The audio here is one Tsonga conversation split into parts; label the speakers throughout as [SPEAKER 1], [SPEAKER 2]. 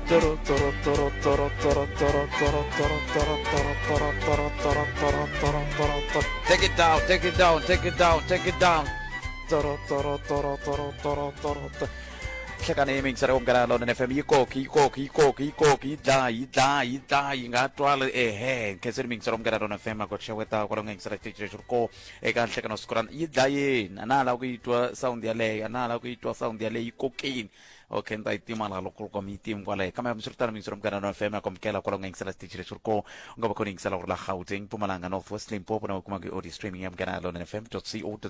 [SPEAKER 1] Toro toro toro toro toro toro toro toro toro toro toro toro toro toro toro toro toro.
[SPEAKER 2] Take it down, take it down, take it down, take it down.
[SPEAKER 1] Toro toro toro toro toro toro toro.
[SPEAKER 2] Hlekani yingisela ku Munghana Lonene FM yi koki yi koki yi koki yi koki yi dlaya yi dlaya yi dlaya yi nga twali ehe nkhenseni miyingisela ku Munghana Lonene FM ku xeweta kwala ku nga yingisela xitichi lexi ri koo eka nhlekani wa siku ra yi dlayeni a na ha lava ku yi twa sound yaleyo a na ha lava ku yi twa sound yaleyo yi kokeni okay ni ta yi tima laha loko loko mi yi timi kwalaho kambe hambiswiritano miyingisela Munghana Lonene FM ya ku amukela kwala ku nga yingisela xitichi lexi ri koo u nga va khona yingisela ku ri la Gauteng Mpumalanga North West Limpopo na u kuma ku audio streaming ya Munghana Lonene FM co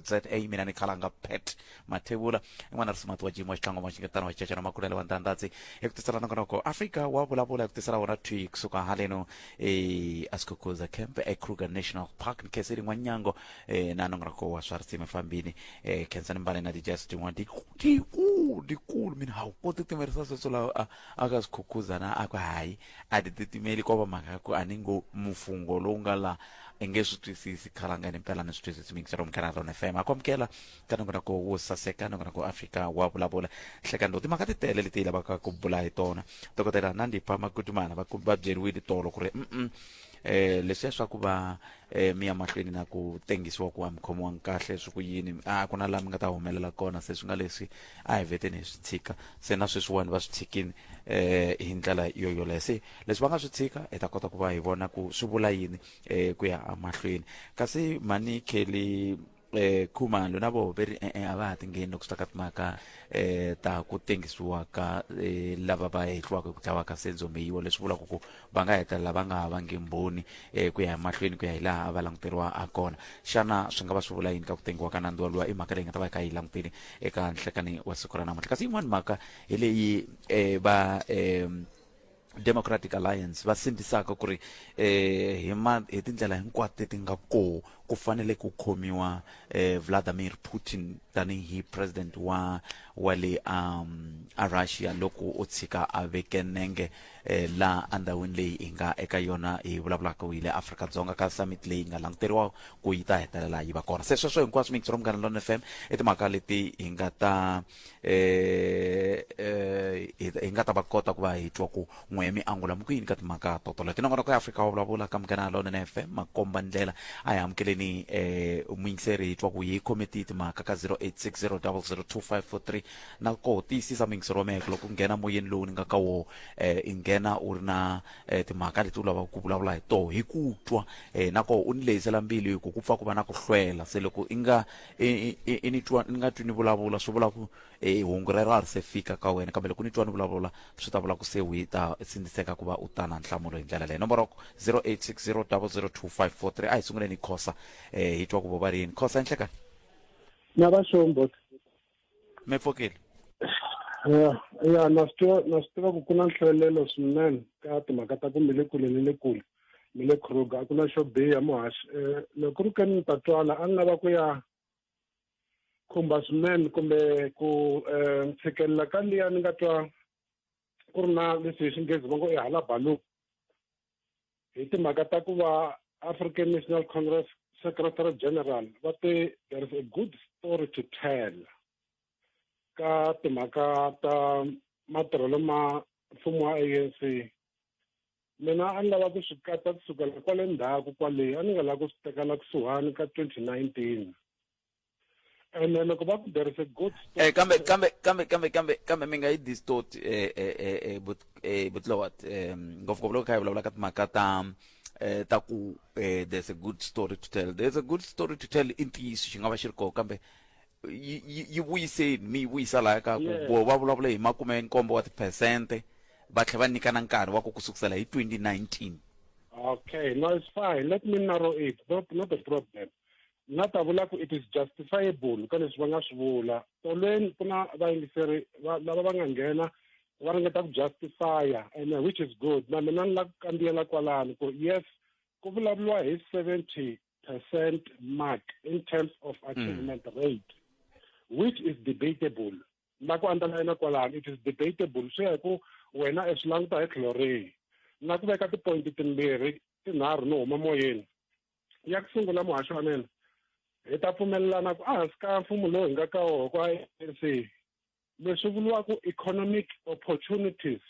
[SPEAKER 2] za mina ni khalanga Pat Mathebula i n'wana risimati wa Jim wa Xitlangoma wa Xingetana wa Xicacana Makulele wa Ndandadzi hi ku tisela nongonoko Afrika wa vulavula hi ku tisela wona thwi kusuka haleno e Askhukhuza Camp eKruger National Park ni khenseli n'wanyango e, na nongonoko wa swa risima fambini e, khensani mbale na ti-jazz tin'wana tikulu tikulu mina ha wu koti ku timerisa sweswo lawa a a ka swikhukhuza na a ku hayi a ti titimeli ko va mhaka ya ku a ni ngo mufungho lowu nga la i nge swi twisisi khalanga ni mpela ni swi twisisi mingiselo munghana lona FM a ku amukela ka nongonoko wo saseka nongonoko Afrika wa vulavula hlekani timhaka ti tele leti hi lavaka ku bula hi tona dokodela Nandipha Magudumana va va byeriwile tolo ku ri mm eh leswiya swa ku va eh, mi ya mahlweni na ku tengisiwa ku a mi khomiwangi kahle swi ku yini a ku na laha mi nga ta humelela kona se swi nga leswi a hi vheteni hi swi tshika se na sweswiwani va swi tshikini eh hi ndlela yo yoleyo se leswi va nga swi tshika hi ta kota ku va hi vona ku swi vula yini eh ku ya emahlweni kasi mhani Kelly eh Khumalo na voho ve ri e-e a va ha tingheni loko swi ta ka timhaka eh ta ku tengisiwa ka eh, lava va hehliwaka hi ku dlawa ka Senzo Meyiwa leswi vulaka ku va nga hetelela va nga ha vangi mbhoni eh, ku ya emahlweni ku ya hi laha a va languteriwa ha kona xana swi nga va swi vula yini ka ku tengiwa ka nandzu walowa i mhaka leyi nga ta va yi kha yi langutile eka nhlekani wa siku ra namuntlha kasi yin'wani mhaka hi leyi eh, va eh, Democratic Alliance va sindzisaka ku ri eh, hi ma hi tindlela hinkwato leti nga koho ku fanele ku khomiwa eh, Vladimir Putin tanihi president wa wa le um, a Russia loko o tshika a veke nenge eh, la endhawini leyi hi nga eka yona hi vulavulaka hi le Afrika-Dzonga ka summit leyi nga languteriwa ku yi ta hetelela yi va kona se sweswo hinkwaswo mixero Munghana Lonene FM i timhaka leti hi nga ta eh eh hi nga ta va kota ku va hi twa ku n'we mi angula mi ku yini ka timhaka to toleto nongonoko ya Afrika wa vulavula ka Munghana Lonene FM makomba ndlela a hi amukeleni eh muyingiseri hi twa ku hi khome tihi timhaka ka 0860002543 na koho tiyisisa muyingiseri wa mehe loko u nghena moyeni lowu ni nga ka woho eh i nghena u ri na eh, timhaka leti u lavaka ku vulavula hi toho hi ku twa eh, na koho u ni lehisela mbilu hi ku ku pfa ku va na ku hlwela se loko i nga i ni twa ni nga twi ni vulavula swi vula ku e hungu rero a ri se fika ka wena kambe loko ni twa ni vulavula swi ta vula ku se u yi ta sindziseka ku va u ta na nhlamulo hi ndlela leyi nomboro 0860002543 a hi sunguleni khosa eh hi twa ku vo va ri yini khosa enhlekani
[SPEAKER 3] na va xombo
[SPEAKER 2] mi pfukile
[SPEAKER 3] ya ya na swi tiva na swi tiva ku ku na nhlelelo swinene ka timhaka ta ku mi le kule ni le kule mi le Kruger a ku na xo biha muhaxi um loko ku ri ke ni ta twala a ni lava ku ya khumba swinene kumbe ku um tshikelela ka liya ni nga twa ku ri na leswi hi xinghezi va ngo i halabalu hi timhaka ta ku va African National Congress Secretary General va te there is a good story to tell ka timhaka ta matirhelo ma mfumo wa ANC Mina a ni lava ku swi katsa kusukela kwale ndzhaku kwale, a ni nga lavi ku swi tekela kusuhani ka 2019. Ene loko va ku there is a good
[SPEAKER 2] Eh, kambe kambe kambe kambe kambe kambe mi nga yi distort eh eh eh eh but eh butlowat eh ngopfungopfu loko kha hi vulavula ka timhaka ta eh ta ku eh there's a good story to tell there's a good story to tell i ntiyiso xi nga va xi ri kona kambe yi yi- yi vuyiseni mi yi vuyisa laya ka ku
[SPEAKER 3] Yes.
[SPEAKER 2] vo va vulavula hi makume nkombo wa tiphesente va tlhela va nyikana nkarhi wa ku ku sukusela hi 2019
[SPEAKER 3] Okay, no, it's fine. Let me narrow it. Not a problem. Na ta vula ku it is justifiable ka leswi va nga swi vula. Tolweni ku na vayingiseri lava va nga nghena va ringeta ku justify and which is good. Na mina ni la ku kandziyela kwalano ku yes, ku vulavuriwa hi 70 percent mark in terms of achievement rate, which is debatable. Na ku underline kwalano, it is debatable. Swi ya hi ku wena i swi languta hi tlhelo rihi. Na ku veka ti-point timbirhi tinharhu no huma moyeni. Ya ku sungula muhaxi wa mina, hi ta pfumelelana ku ehansi ka mfumo lowu hi nga ka wona kwa ANC, leswi vuriwaka economic opportunities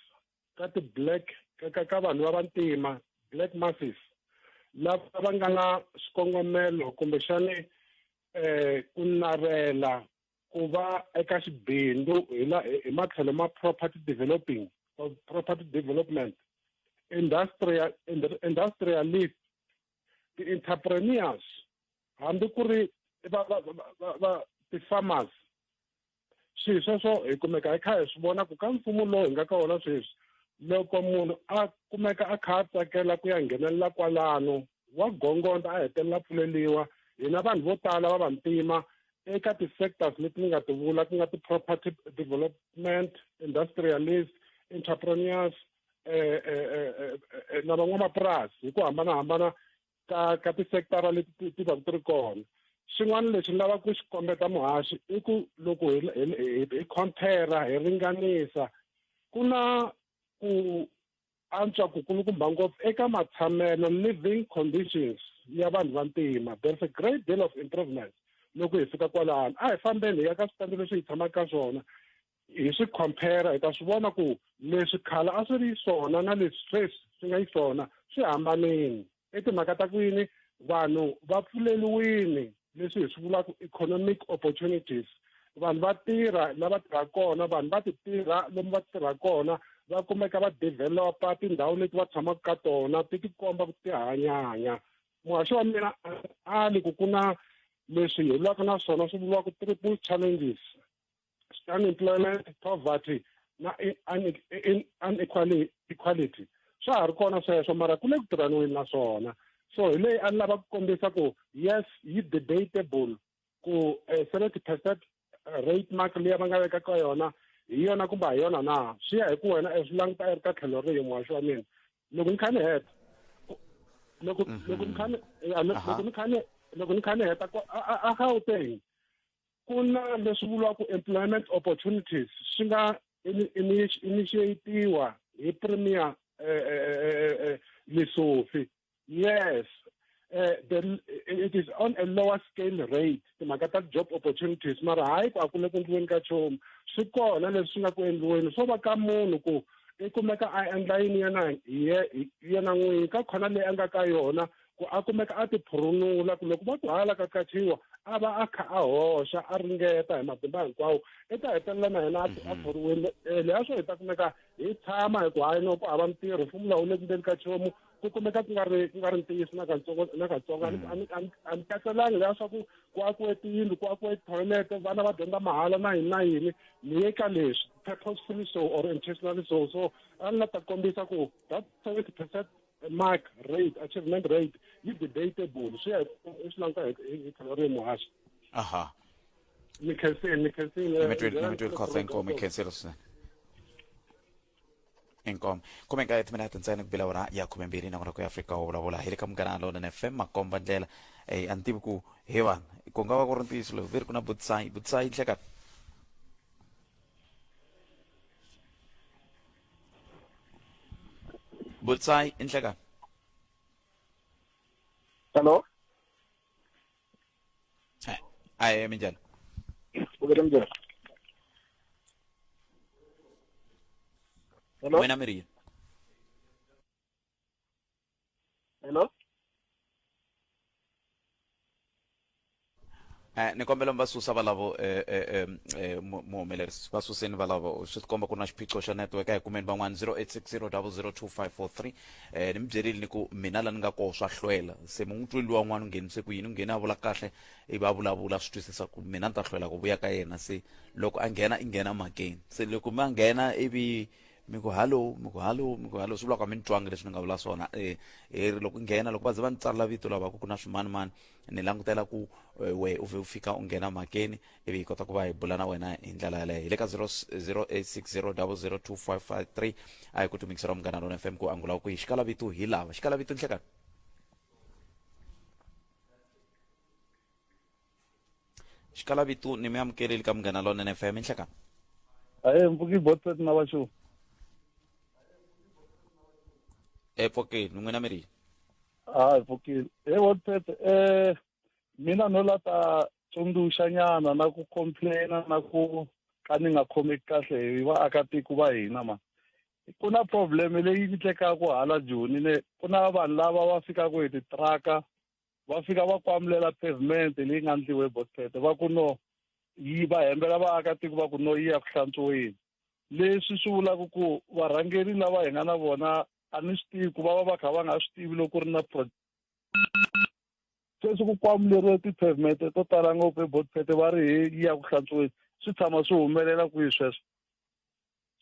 [SPEAKER 3] ka ti-black ka vanhu va vantima, black masses, lava va nga na swikongomelo kumbexani ku navela ku va eka xibindzu hi la hi matlhelo ma property developing or property development, industrial industrialist, ti-entrepreneurs, hambi ku ri va va va va ti-farmers. Swilo sweswo hi kumeka hi kha hi swi vona ku ka mfumo lowu hi nga ka wona sweswi, loko munhu a kumeka a kha a tsakela ku ya nghenelela kwalano, wa gongonda a hetelela pfuleliwa. Hina vanhu vo tala va vantima eka ti-sectors leti ni nga ti vula, ku nga ti-property development, industrialist, entrepreneurs, na van'wamapurasi hi ku hambanahambana ka tisekitara leti ti va ti ri kona. Xin'wana lexi ni lavaka ku xi kombeta, muhaxi, i ku loko hi compare, hi ringanisa, ku na ku antswa ku kulukumba ngopfu eka matshamelo, living conditions ya vanhu vantima. There's a great deal of improvement. Loko hi fika kwalano, a hi fambeni hi ya ka switandi leswi hi tshamaka ka swona, hi swi compare, hi ta swi vona ku leswi khale a swi ri swona na leswi sweswi swi nga yi swona swi hambanile. I timhaka ta ku yini? Vanhu va pfuleliwini, leswi hi swi vulaka economic opportunities. Vanhu va tirha lava tirhaka kona, vanhu va ti tirha lomu va tirha kona, va kumeka va developa tindhawu leti va tshamaka ka tona, ti tikomba ku ti hanyanya. Muhaxi wa mina, ali ku ku na leswi hi lwaka na swona swi vuriwaka triple challenges: unemployment, poverty na unequality. Swa ha ri kona sweswo, mara ku le ku tirhaniweni na swona. So hi leyi a ni lava ku kombisa ku yes, yi debatable ku 70% rate mark liya va nga veka ka yona hi yona kumbe hi yona na. Swi ya hi ku wena e swi languta i ri ka tlhelo rihi, muhaxi wa mina. Loko ni kha ni heta, loko ni kha ni loko ni kha ni loko ni kha ni heta, a Gauteng ku na leswi vuriwaka employment opportunities, swi nga initiatiwa hi Premier Lesufi. Yes, it is on a lower scale rate, timhaka ta job opportunities, mara hayi ku a ku le ku endliweni ka nchumu. Swi kona leswi swi nga ku endliweni, swo va ka munhu ku i kumeka a endla yini yena hi yena n'winyi ka khona leyi a nga ka yona, ku a kumeka a tiphurunula, ku loko va ku hala ka qachiwa, a va a kha a hoxa, a ringeta hi matimba hinkwawo, i ta hetelela na yena a thoriwile. Leya swo hi ta kumeka hi tshama hi ku hayi no, ku hava mintirho, mfumo lowu le ku ndeni ka nchumu, ku kumeka ku nga ri ntiyiso na katsongo na katsongo. A ni katselangi leya swa ku ku akiwe tiyindlu, ku akiwe toilet, vana va dyondza mahala, na yini na yini. Ni ye ka leswi purposefully so or intentionally so. So a ni la ta kombisa ku that 70% mark rate, achievement rate, yi debatable, swi ya hi swi languta hi tlhelo ri muhaxi. Ni khensile, ni khensile.
[SPEAKER 2] Ni mitweli khosa, inkomo. Ikhensile swinene, inkomo. 19 timinete ntsena ku bila awara ya 12, nakona ku ya Afrika wo vulavula hi le ka Munghana Lonene FM, makomba ndlela. A ni tivi ku he vanhu ku nga va ku ri ntiyiso lowu ve ri ku na butsayi butsayi nhlekani. Butsayi, nhlekani.
[SPEAKER 4] Hello.
[SPEAKER 2] Aye, minjhani?
[SPEAKER 4] Ukele minjhani? Hello.
[SPEAKER 2] Wena mi ri yini?
[SPEAKER 4] Hello.
[SPEAKER 2] Ni kombela mi va susa valavo, muhumelerisi, va suseni valavo. Swi tikomba ku ri na xiphiqo xa network. A hi kumeni van'wana, 0860002543. Ni mi byerile ni ku mina la ni nga koho swa hlwela. Se mi n'wi tweli luwa n'wana u nghenise ku yini, u nghene a vula kahle, ivi a vulavula swi twisisa ku mina ni ta hlwela ku vuya ka yena. Se loko a nghena, i nghena mhakeni. Se loko mi a nghena ivi mi ku hallo, mi ku hallo, mi ku hallo, swi vula ku a mi ni twangi leswi ni nga vula swona. Hi ri loko nghena, loko va ze va ni tsalela vito lava ku ku na swimanimani, ni langutela ku we u vhe u fika u nghena mhakeni, ivi hi kota ku va hi bula na wena hi ndlela yaleyo. Hi le ka 0860002553. A hi ku tumikisela Munghana Lona FM ku angula ku hi xikala vito hi lava xikala vito. Nhlekani, xikala vito, ni mi amukeleli ka Munghana Lonene FM. Nhlekani.
[SPEAKER 4] Aye, mpfuki botset na vaxu.
[SPEAKER 2] E pfokeni, n'wina mi ri?
[SPEAKER 4] Hayi, pfukile he botset. Mina no la ta tsundzuxa nyana na ku complaina na ku ka ni nga khomeki kahle hi vaakatiko va hina ma. Ku na problem leyi endlekaka hala Joni ne ku na vanhu lava va fikaka hi titiraka va fika va kwamulela pavement leyi nga ndliwa hi botpete va ku no yi va hembela vaakatiko va ku no yi ya ku hlantswiweni. Leswi swi vulaka ku varhangeri lava hi nga na vona a ni swi tivi ku va va va kha va nga swi tivi loko ku ri na sweswi ku kwamuleriwe ti-pavement to tala ngopfu ebotpete va ri hi yi ya ku hlantswiweni swi tshama swi humelela kwihi sweswo.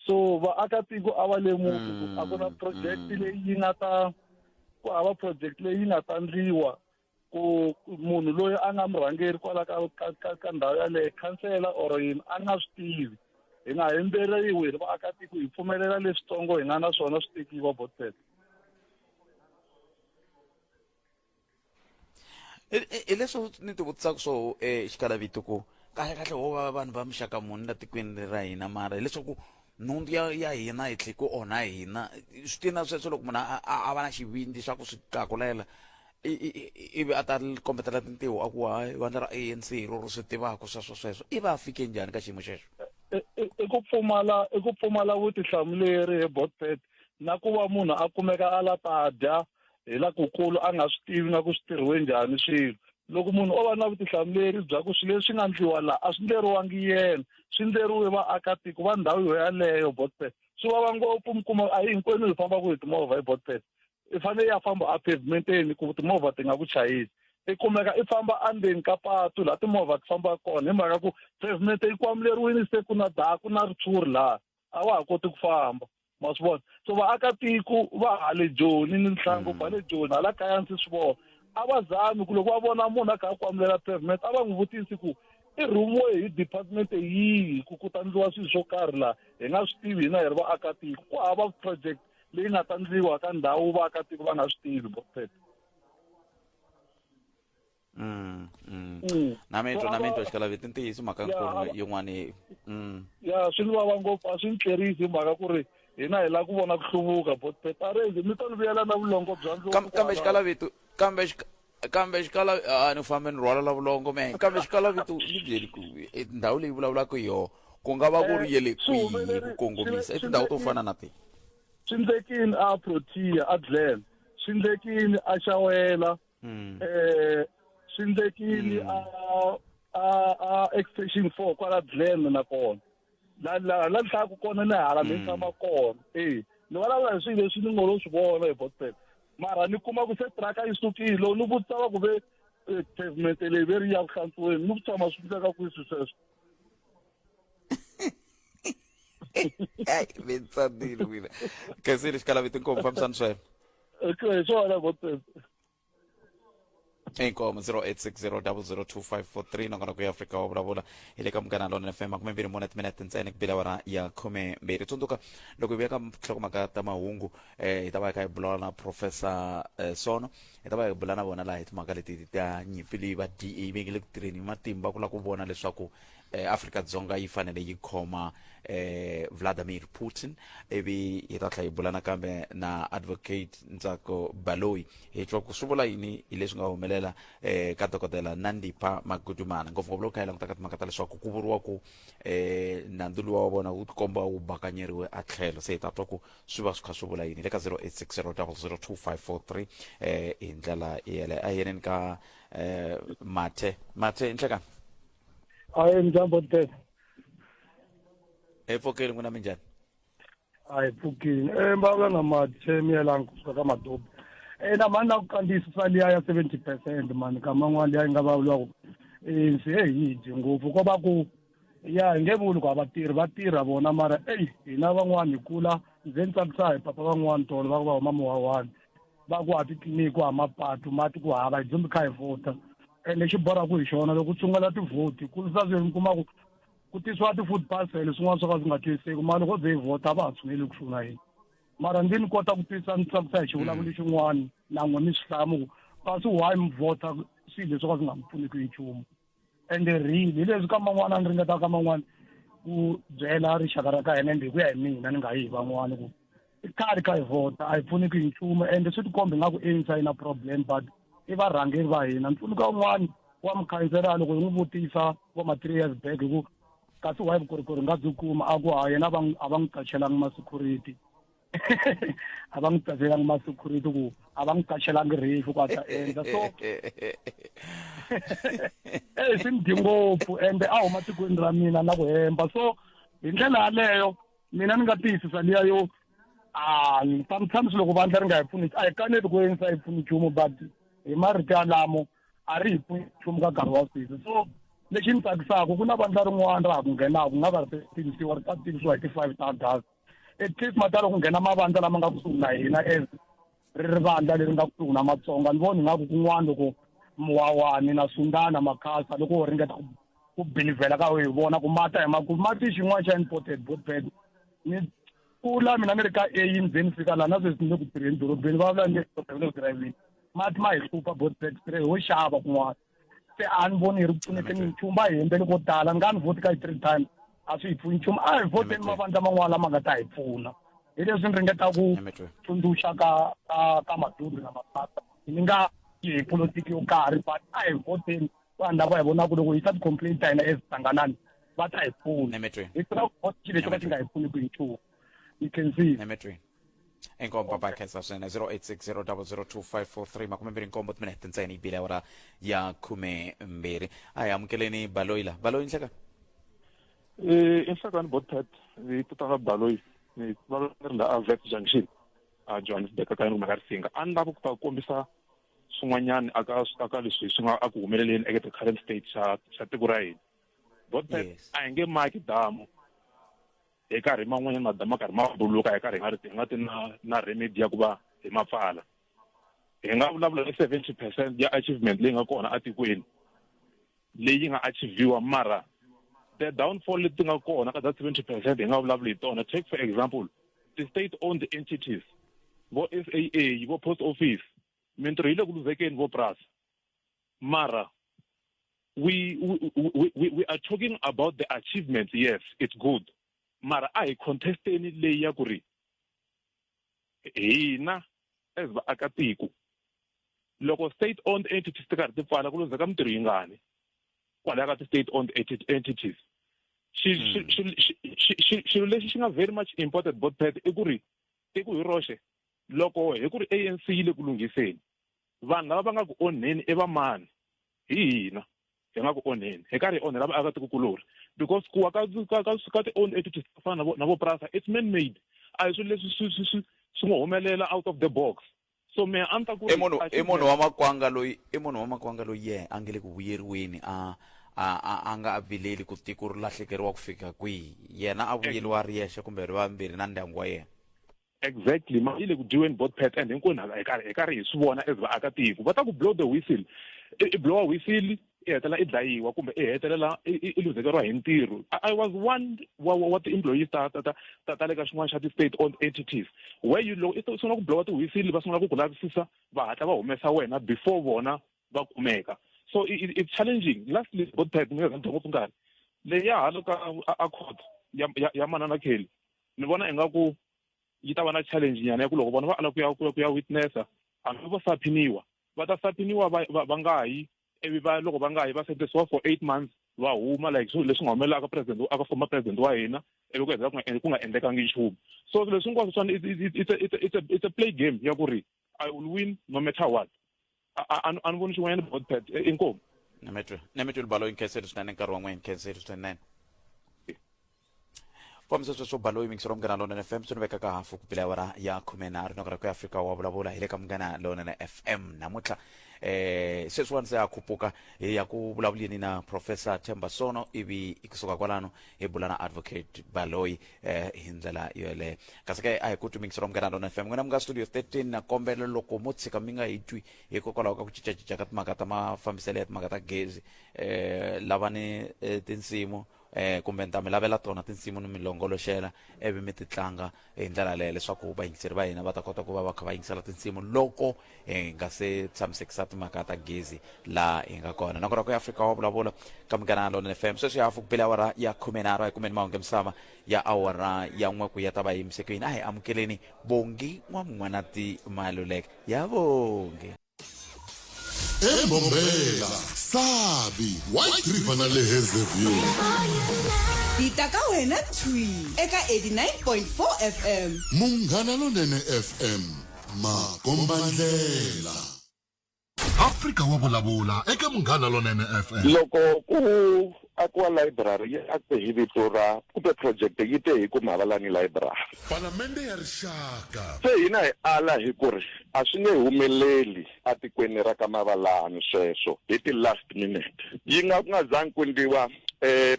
[SPEAKER 4] So vaakatiko a va lemuki ku a ku na project leyi yi nga ta ku hava project leyi yi nga ta ndliwa ku munhu loyi a nga murhangeri kwala ka ka ka ka ndhawu yaleyo khansela or yini a nga swi tivi. Hi nga hemberiwi hi ri vaakatiko hi pfumelela leswitsongo hi nga na swona swi tekiwa botpet.
[SPEAKER 2] Hi leswi ni ti vutisaka swo xikalavito ku kahle kahle ho va vanhu va muxaka muni la tikweni ra hina mara hileswaku nhundzu ya hina hi tlhe ku onha hina swi tina sweswo loko munhu a va na xivindzi xa ku swi tlakulela ivi a ta kombetela tintiho a ku hayi vandla ra ANC hi ro ri swi tivaka sweswo sweswo i va a fike njhani ka xiyimo xexo.
[SPEAKER 4] I ku pfumala i ku pfumala vutihlamuleri hi botpet na ku va munhu a kumeka a la ta dya hi la kukulu a nga swi tivi na ku swi tirhiwe njhani swilo. Loko munhu o va na vutihlamuleri bya ku swilo leswi nga ndliwa laha a swi ndleriwangi yena swi ndleriwe vaakatiko va ndhawu yo yaleyo botpet swi vava ngopfu mi kuma a hi hinkwenu hi fambaka hi timovha hi botpet i fanele ya famba a pavementeni ku timovha ti nga ku chayisi. I kumeka i famba endzeni ka patu laha timovha ti fambaka kona hi mhaka ku pavement yi kwamuleriwile se ku na ku na ritshuri laha a wa ha koti ku famba ma swi vona. So vaakatiko va hale Joni ni nhlangu va le Joni hala kaya ndzi swi vona a va zami ku loko va vona munhu a kha a kwamulela pavement a va n'wi vutisi ku i rhumiwe hi department yihi ku ku ta ndliwa swilo swo karhi laha hi nga swi tivi hina hi ri vaakatiko. Ku hava project leyi nga ta ndliwa ka ndhawu vaakatiko va nga swi tivi botpet.
[SPEAKER 2] Na mitwa na mitwa xikalavito ntiyiso mhaka nkulu yin'wani.
[SPEAKER 4] Ya swi ni vava ngopfu a swi ni tlerisi hi mhaka ku ri hina hi lava ku vona ku hluvuka botpet a rezi mi ta ni vuyela na vulongo bya ndlopfu
[SPEAKER 2] kambe xikalavito kambe kambe xikala a ni fambe ni rhwala la vulongo me kambe xikalavito ni byeli ku ndhawu leyi vulavulaka hi yona ku nga va ku ri yele kwihi ku kongomisa i tindhawu to fana na ti.
[SPEAKER 4] Swi ndlekini a Protea a Glen swi ndlekini a Xawela swi ndlekini a a extension 4 kwala Glen na kona la la la hlaku kona ni hala ni tshama kona eh ni vulavula hi swilo leswi ni ngo lo swi vona hi botpet mara ni kuma ku se traka yi sukile loko ni vutisa va ku ve pavement leyi ve ri ya ku hlantswiweni ni ku tshama swi ndleka kwihi swilo sweswo.
[SPEAKER 2] Ai mi tsanile n'wina khensile xikalavito inkomu fambisani swena.
[SPEAKER 4] Okay hi swona botpet.
[SPEAKER 2] Inkomo 0860002543 nongonoko ya Afrika wa vulavula hi le ka Munghana Lonene FM 24 timinete ntsena ku bile awara ya 12. Tsundzuka loko hi vuya ka nhlokomhaka ta mahungu hi ta va hi kha hi bula na Professor Sono hi ta va hi bula na vona laha hi timhaka leti ta nyimpi leyi va DA va nge le ku tirheni hi matimba ku lava ku vona leswaku Afrika-Dzonga yi fanele yi khoma Vladimir Putin. Ivi hi ta tlhela hi bula nakambe na Advocate Ntsako Baloyi hi twa ku swi vula yini hi leswi nga humelela ka dokodela Nandipha Magudumana, ngopfungopfu loko kha hi languta ka timhaka ta leswaku ku vuriwa ku nandzu luwa wa vona wu tikomba wu bakanyeriwe a tlhelo. Se hi ta twa ku swi va swi kha swi vula yini le ka 0860002543 hi ndlela yeleyo. A hi yeneni ka Mathe. Mathe, nhlekani.
[SPEAKER 5] Hayi njambo nte.
[SPEAKER 2] Hi pfukile n'wina minjhani?
[SPEAKER 5] A hi pfukile. Mbavula na Mathe Miyelangu kusuka ka Madobi. Na mani na ku kandziyisisa liya ya 70% mani ka man'wana liya yi nga vulavuriwa ku ANC heyi yi dye ngopfu ko va ku ya hi nge vuli ku a va tirhi va tirha vona mara eyi hina van'wana hi kula nze ni tsakisa hi papa van'wana tolo va ku va huma muhawani va ku a titliliniki ku hava mapatu mati ku hava hi dzumbi kha hi vhota ende xi borhaku hi xona loko ku sungula tivhoti ku sa swi mi kuma ku ku tisiwa ti-food parcel swin'wana swo ka swi nga twisiseki mara loko ze hi vhota a va ha tshuneli kusuhi na hina mara ndzi ni kota ku twisisa ni tsakisa hi xivulavuli xin'wana na n'we ni swi hlamu ku kasi why mi vhota swilo leswi ka swi nga mi pfuniki hi nchumu ende really hi leswi ka man'wana a ni ringeta ka man'wana ku byela rixaka ra ka hina ende hi ku ya hi mina ni nga yi hi van'wana ku i khale kha hi vhota a hi pfuniki hi nchumu ende swi tikomba ingaku ANC a yi na problem but i varhangeri va hina. Ni tsundzuka un'wana wa mukhanselana loko hi n'wi vutisa vo ma 3 years back hi ku kasi why vukorhokeri nga byi kuma a ku ha yena a va n'wi qachelangi ma-security. A va n'wi qachelangi ma-security ku a va n'wi qachelangi refu ku a ta endla so. E swi ni dyi ngopfu, ende a huma tikweni ra mina na ku hemba. So hi ndlela yaleyo mina ni nga tiyisisa liya yo a sometimes loko vandla ri nga hi pfuni, a hi kaneti ku ANC a yi pfuni nchumu, but hi marito yalamo a ri hi pfuni nchumu ka nkarhi wa sweswi. So lexi ni tsakisaka, ku na vandla rin'wana ra ha ku nghenaka, ku nga va ri tivisiwa, ri ta tivisiwa hi ti-5 ta August. At least matala ku nghena mavandla lama nga kusuhi na hina, as ri ri vandla leri nga kusuhi na Matsonga. Ni vona ingaku kun'wana loko Muwawani na Sundana Makhasa loko wo ringeta ku belivhela ka hi vona ku mata hi maku mati xin'wana xa imported botbed. Ni kula mina ni ri ka A ni ze ni fika laha na sweswi ni le ku tirheni dorobeni, va vula ni le ku driveni, mati ma hi hlupha botbed, spray ho xava kun'wana. Se a ni voni hi ri ku pfuneteni nchumu, va hi hembeli ko tala. Ni nga ni vhoti ka three times, a swi hi pfuni nchumu. A hi vhoteni mavandla man'wana lama nga ta hi pfuna. Hi leswi ni ringeta ku tsundzuxa ka Madudu na Mapata, ni nga yi hi politiki yo karhi, but a hi vhoteni vanhu lava hi vonaka loko hi yisa ti-complaint ta hina ezihlanganani va ta hi pfuna. Hi tiva ku vhota xilo lexi ka xi nga hi pfuniki hi nchumu. You can see.
[SPEAKER 2] Inkombo papa, khensa swinene. 0860002543, 27 timinete ntsena yi bile awara ya 12. A hi amukeleni Baloyi la. Baloyi, nhleka.
[SPEAKER 6] I nhlekani Botpet, vito ta Baloyi, ni va ri la a Vet Junction a Johannesburg ka yini kumeka Risinga. A ni lava ku ta kombisa swin'wanyana aka leswi swi nga aku humeleleni eka the current state xa tiko ra hina. Botpet, a hi nge maki damu hi karhi man'wanyana madamu ma karhi ma buluka, hi karhi hi nga ri hi nga ti na remedy ya ku va hi ma pfala. Hi nga vulavula hi 70% ya achievement leyi nga kona atikweni leyi nga achieviwa, mara the downfall leti nga kona ka that 70% hi nga vulavuli hi tona. Take for example ti-state owned entities, vo SAA, vo post office, mintirho yi le ku luzekeni, vo PRASA. Mara we are talking about the achievements. Yes, it's good, mara a hi contesteni leyi ya ku ri hina as vaakatiko, loko state owned entities ti karhi ti pfala, ku luzeka mintirho yingani kwalaya ka ti-state owned entities? Xilo lexi xi nga very much important, Botpet, i ku ri tiko hi roxe, loko hi ku ri ANC yi le ku lunghiseni, vanhu lava va nga ku onheni i vamani? Hi hina hi nga ku onheni, hi karhi hi onhela vaakatikokulorhi, because ku wa ka ti-owned entities to fana na vo PRASA, it's man made, a hi swilo leswi swi ngo humelela out of the box. So mina a ni ta ku
[SPEAKER 2] i munhu wa makwanga loyi, i munhu wa makwanga loyi yena a nge le ku vuyeriweni, a nga vileli ku tiko ri lahlekeriwa ku fika kwihi. Yena a vuyeriwa ri yexe kumbe ri vambirhi na ndyangu wa yena.
[SPEAKER 6] Exactly, mali yi le ku dyiweni, Botpet, and hinkwenu hi karhi hi swi vona as vaakatiko. Va ta ku blow the whistle, i blowa whistle, i hetelela i dlayiwa kumbe i hetelela i luzekeriwa hi ntirho. I was one wa ti-employees ta le ka xin'wana xa ti-state owned entities where you loko i sungula ku blowa ti-whistle, va sungula ku ku lavisisa, va hatla va humesa wena before vona va kumeka. So it's challenging. Lastly, Botpet, ni nga za ni dya ngopfu nkarhi, leyi ya hala ka a court ya Manana Kelly, ni vona ingaku yi ta va na challenge nyana ya ku loko vona va ala ku ya witnessa, hambi vo subpoeniwa, va ta subpoeniwa va nga yi, ivi va loko va nga yi va sentensiwa for 8 months, va huma, like swilo leswi nga humelela aka president, aka former president wa hina, ivi ku hetelela ku nga endlekangi nchumu. So swilo leswi hinkwaswo swani, it's a play game ya ku ri I will win no matter what. A ni voni xin'wanyana, Botpet. Inkomu.
[SPEAKER 2] Nemetwe Baloyi, nkhenseri swinene nkarhi wa n'wina, nkhenseri swinene. Fambisa sweswo Baloyi, mingisero Munghana Lonene FM. Swi ni vekaka hafu ku bile awara ya 13. Noko ra ku Afrika wa vulavula hi le ka Munghana Lonene FM namuntlha. Sweswiwani se a khupuka hi ya ku vulavuleni na Professor Themba Sono, ivi kusuka kwalano hi bula na Advocate Baloyi hi ndlela yoleyo. Kasi ke a hi ku twi mingisero Munghana Lonene FM. N'wina mi nga studio 13, na kombela loko mo tshika mi nga hi twi hikokwalaho ka ku cincacinca ka timhaka ta mafambiselo ya timhaka ta gezi, lavani tinsimu kumbe ni ta mi lavela tona tinsimu ni mi longoloxela, ivi mi ti tlanga hi ndlela yaleyo leswaku vayingiseri va hina va ta kota ku va va kha va yingisela tinsimu loko hi nga se tshamisekisa timhaka ta gezi laha hi nga kona. Nakona ku ya Afrika wa vulavula ka Munghana Lonene FM. Sweswi hafu ku bile awara ya 13, hi kumeni mahungu ya misava ya awara ya 1 ku ya ta va yimisekweni. A hi amukeleni Bongi N'wamun'wanati Maluleke ya Bongi.
[SPEAKER 7] Embombela, Sabi, White River na le Hazyview.
[SPEAKER 8] Hi ta ka wena thwi eka 89.4 FM.
[SPEAKER 7] Munghana Lonene FM, makombandlela. Afrika wa vulavula eka Munghana Lonene FM.
[SPEAKER 9] Loko ku akiwa library yi akiwe hi vito ra kumbe project yi te hi ku Mavalani Library.
[SPEAKER 7] Palamende ya Rixaka.
[SPEAKER 9] Se hina hi ala hi ku ri a swi nge humeleli atikweni ra ka Mavalani sweswo hi ti last minute. Yi nga ku nga zangi ku endliwa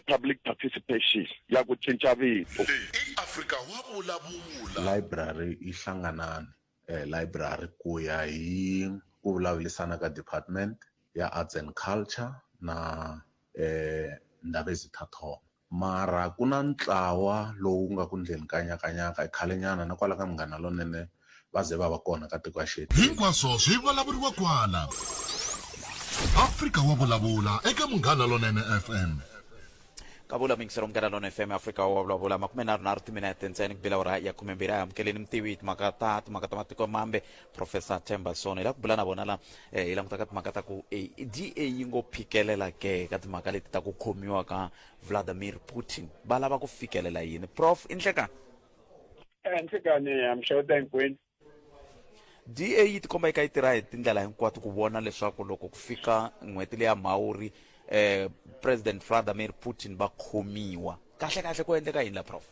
[SPEAKER 9] public participation ya ku cinca vito.
[SPEAKER 7] Leyi i Afrika wa vulavula.
[SPEAKER 10] Library yi hlanganani library ku ya hi ku vulavurisana ka department ya arts and culture na Ndabezitha Thoma mara ku na ntlawa lowu nga ku ndleni ka nyakanyaka i khalenyana na kwala ka Munghana Lonene va ze va va kona ka tiko ya xetu.
[SPEAKER 7] Hinkwaswo swi vulavuriwa kwala. Afrika wa vulavula eka Munghana Lonene FM.
[SPEAKER 2] Kavula muyingiseri Munghana Lonene FM Afrika wa vulavula makumenharhunharhu timinete ntsena ku bela awara ya khumembirhi a hi amukeleni mutivi timhaka ta timhaka ta matiko mambe Professor Themba Sono hi lava ku bula na vona la hi languta ka timhaka ta ku DA yi ngo phikelela ke ka timhaka leti ta ku khomiwa ka Vladimir Putin va lava ku fikelela yini Prof i nhlekani
[SPEAKER 11] Nhlekani amxeweta hinkwenu
[SPEAKER 2] DA yi tikomba yi ka yi tirha hi tindlela hinkwato ku vona leswaku loko ku fika n'hweti leya Mhawuri President Vladimir Putin va khomiwa kahle kahle ku endleka yini la Prof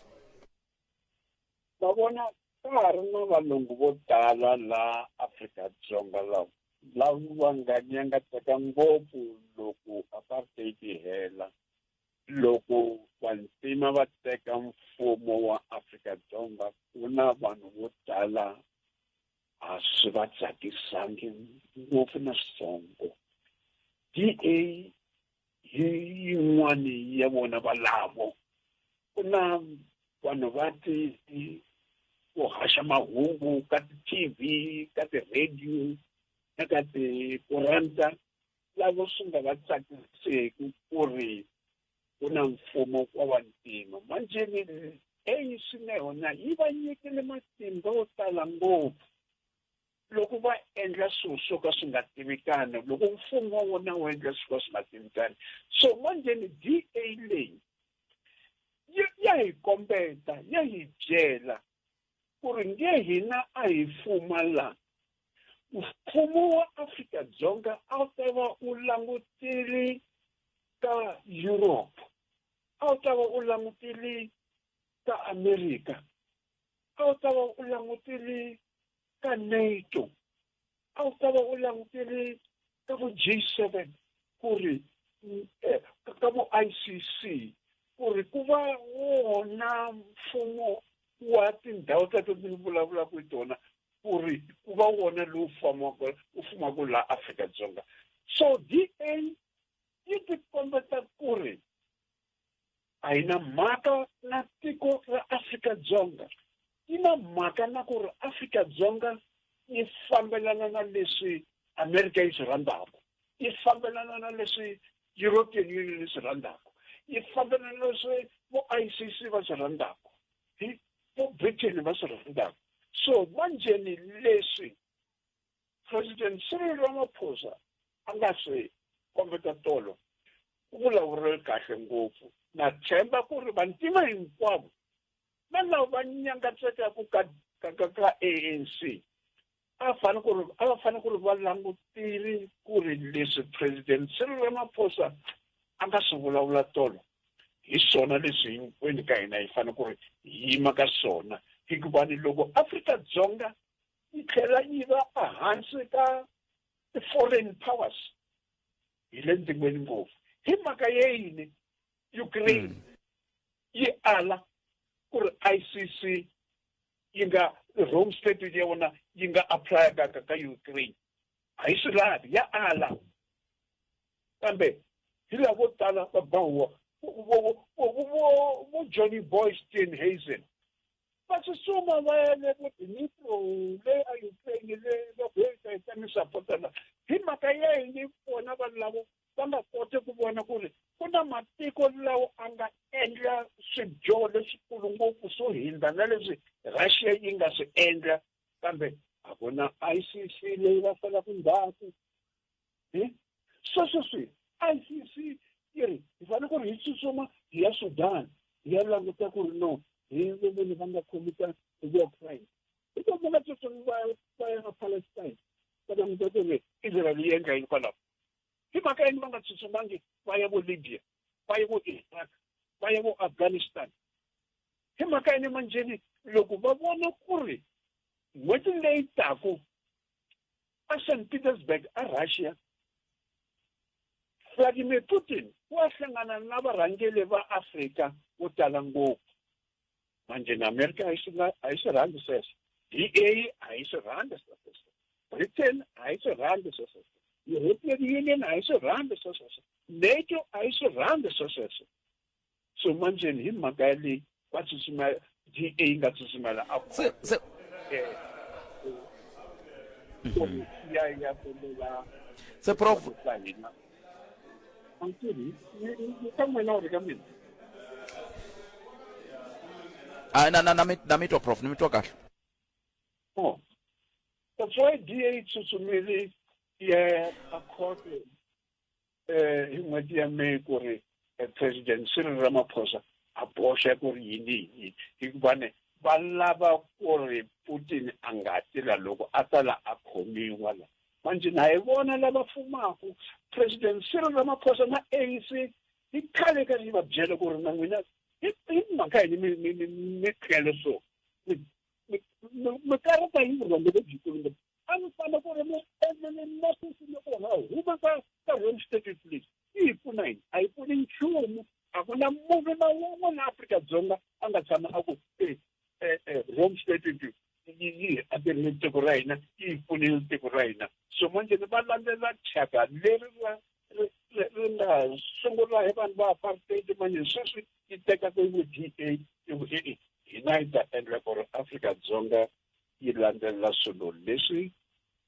[SPEAKER 11] Va vona ka ha ri na valungu vo tala la Afrika-Dzonga lava lava va nga nyangatseka ngopfu loko apartheid yi hela loko vantima va teka mfumo wa Afrika-Dzonga ku na vanhu vo tala a swi va tsakisangi ngopfu na switsongo DA hi yin'wani ya vona valavo ku na vanhu va ti ku haxa mahungu ka ti-TV ka ti-radio na ka tikuranta lava swi nga va tsakiseki ku ri ku na mfumo wa vantima manjheni ANC na yona yi va nyikile matimba yo tala ngopfu loko va endla swilo swo ka swi nga tivikani loko mfumo wa wona wu endla swilo ka swi nga tivikani so manjheni DA leyi ya hi kombeta ya hi byela ku ri nge hina a hi fuma la mfumo wa Afrika-Dzonga a wu ta va u langutile ka Europe a wu ta va u langutile ka America a wu ta va u langutile ka NATO a wu ta va u langutile ka vo G7 ku ri ka vo ICC ku ri ku va wona mfumo wa tindhawu teto ni vulavulaka hi tona ku ri ku va wona lowu fumaka wu fumaka laha Afrika-Dzonga so DA yi tikombeta ku ri a yi na mhaka na tiko ra Afrika-Dzonga yi na mhaka na ku ri Afrika-Dzonga yi fambelana na leswi America yi swi rhandzaka yi fambelana na leswi European Union yi swi rhandzaka yi fambelana na leswi vo ICC va swi rhandzaka hi vo Britain va swi rhandzaka so manjheni leswi President Cyril Ramaphosa a nga swi kombeta tolo u vulavurile kahle ngopfu na tshemba ku ri vantima hinkwavo na lava va nyangatsekaka ka ka ka ka ANC a fanele ku ri a va fanele ku ri va langutile ku ri leswi President Cyril Ramaphosa a nga swi vulavula tolo hi swona leswi hinkwenu ka hina hi fanele ku ri hi yima ka swona hikuva ni loko Afrika-Dzonga yi tlhela yi va ehansi ka ti-foreign powers hi le ndzingweni ngopfu hi mhaka ya yini Ukraine yi ala ku ri ICC yi nga Rome Statute ya vona yi nga apply ka ka ka Ukraine a yi swi lavi ya ala kambe hi lava vo tala va ba huwa vo vo vo Johnny Boy Steenhuisen va tsutsuma va ya le vo Dnipro le a Ukraine le va ku hi ta mi sapotana hi mhaka ya yini vona vanhu lavo va nga koti ku vona ku ri ku na matiko lawa a nga endla swidyoho leswikulu ngopfu swo hindza na leswi Russia yi nga swi endla kambe a ku na ICC leyi va salaka ndzhaku. Hi sweswo swi ICC yi ri hi fanele ku ri hi tsutsuma hi ya Sudan hi ya languta ku ri no hi vanhu va nga khomita war crime. Hi ku va nga tsutsumi va va ya Palestine va languta ku ri Israel yi endla yini kwalaho. Hi mhaka yini va nga tsutsumangi va ya vo Libya, va ya vo Iraq, va ya vo Afghanistan. Hi mhaka yini manjheni loko va vona ku ri n'hweti leyi taku a St Petersburg a Russia Vladimir Putin wa hlangana na varhangeri va Afrika vo tala ngopfu. Manjhe na Amerika a yi swi a yi swi rhandzi sweswo. DA a yi swi rhandzi sweswo. Britain a yi swi rhandzi sweswo. European Union a yi swi rhandzi sweswo. NATO a yi swi rhandzi sweswo. So manjheni hi mhaka ya leyi va tsutsumela DA yi nga tsutsumela a
[SPEAKER 2] se se
[SPEAKER 11] ya ya kombela
[SPEAKER 2] se prof
[SPEAKER 11] ka hina ka n'wina or ka mina
[SPEAKER 2] a na na na mi na mi twa prof ni mi twa kahle
[SPEAKER 11] oh that's why DA yi tsutsumile ya a court eh hi n'hweti ya May ku ri President Cyril Ramaphosa a boxa ku ri yini yini hikuva ne va lava ku ri Putin a nga ti la loko a ta la a khomiwa la manjhe na hi vona lava fumaku President Cyril Ramaphosa na ANC hi khale ka yi va byela ku ri na n'wina hi mhaka yini mi mi mi mi tlhele so mi mi karata hi vurhongo lebyikulu ngopfu a mi fanele ku ri mi endlele notice loko ha huma ka ka Rome Statute leyi yi hi pfuna yini a yi pfuni nchumu a ku na munhu na wun'we la Afrika-Dzonga a nga tshama a ku e Rome Statute yi yi hi akerile tiko ra hina yi hi pfunile tiko ra hina so manjhe va landzela thyaka leri ra ri nga sungula hi vanhu va apartheid manje sweswi yi tekaka yi ku DA yi ku e-e hina hi ta endla ku ri Afrika-Dzonga yi landzelela swilo leswi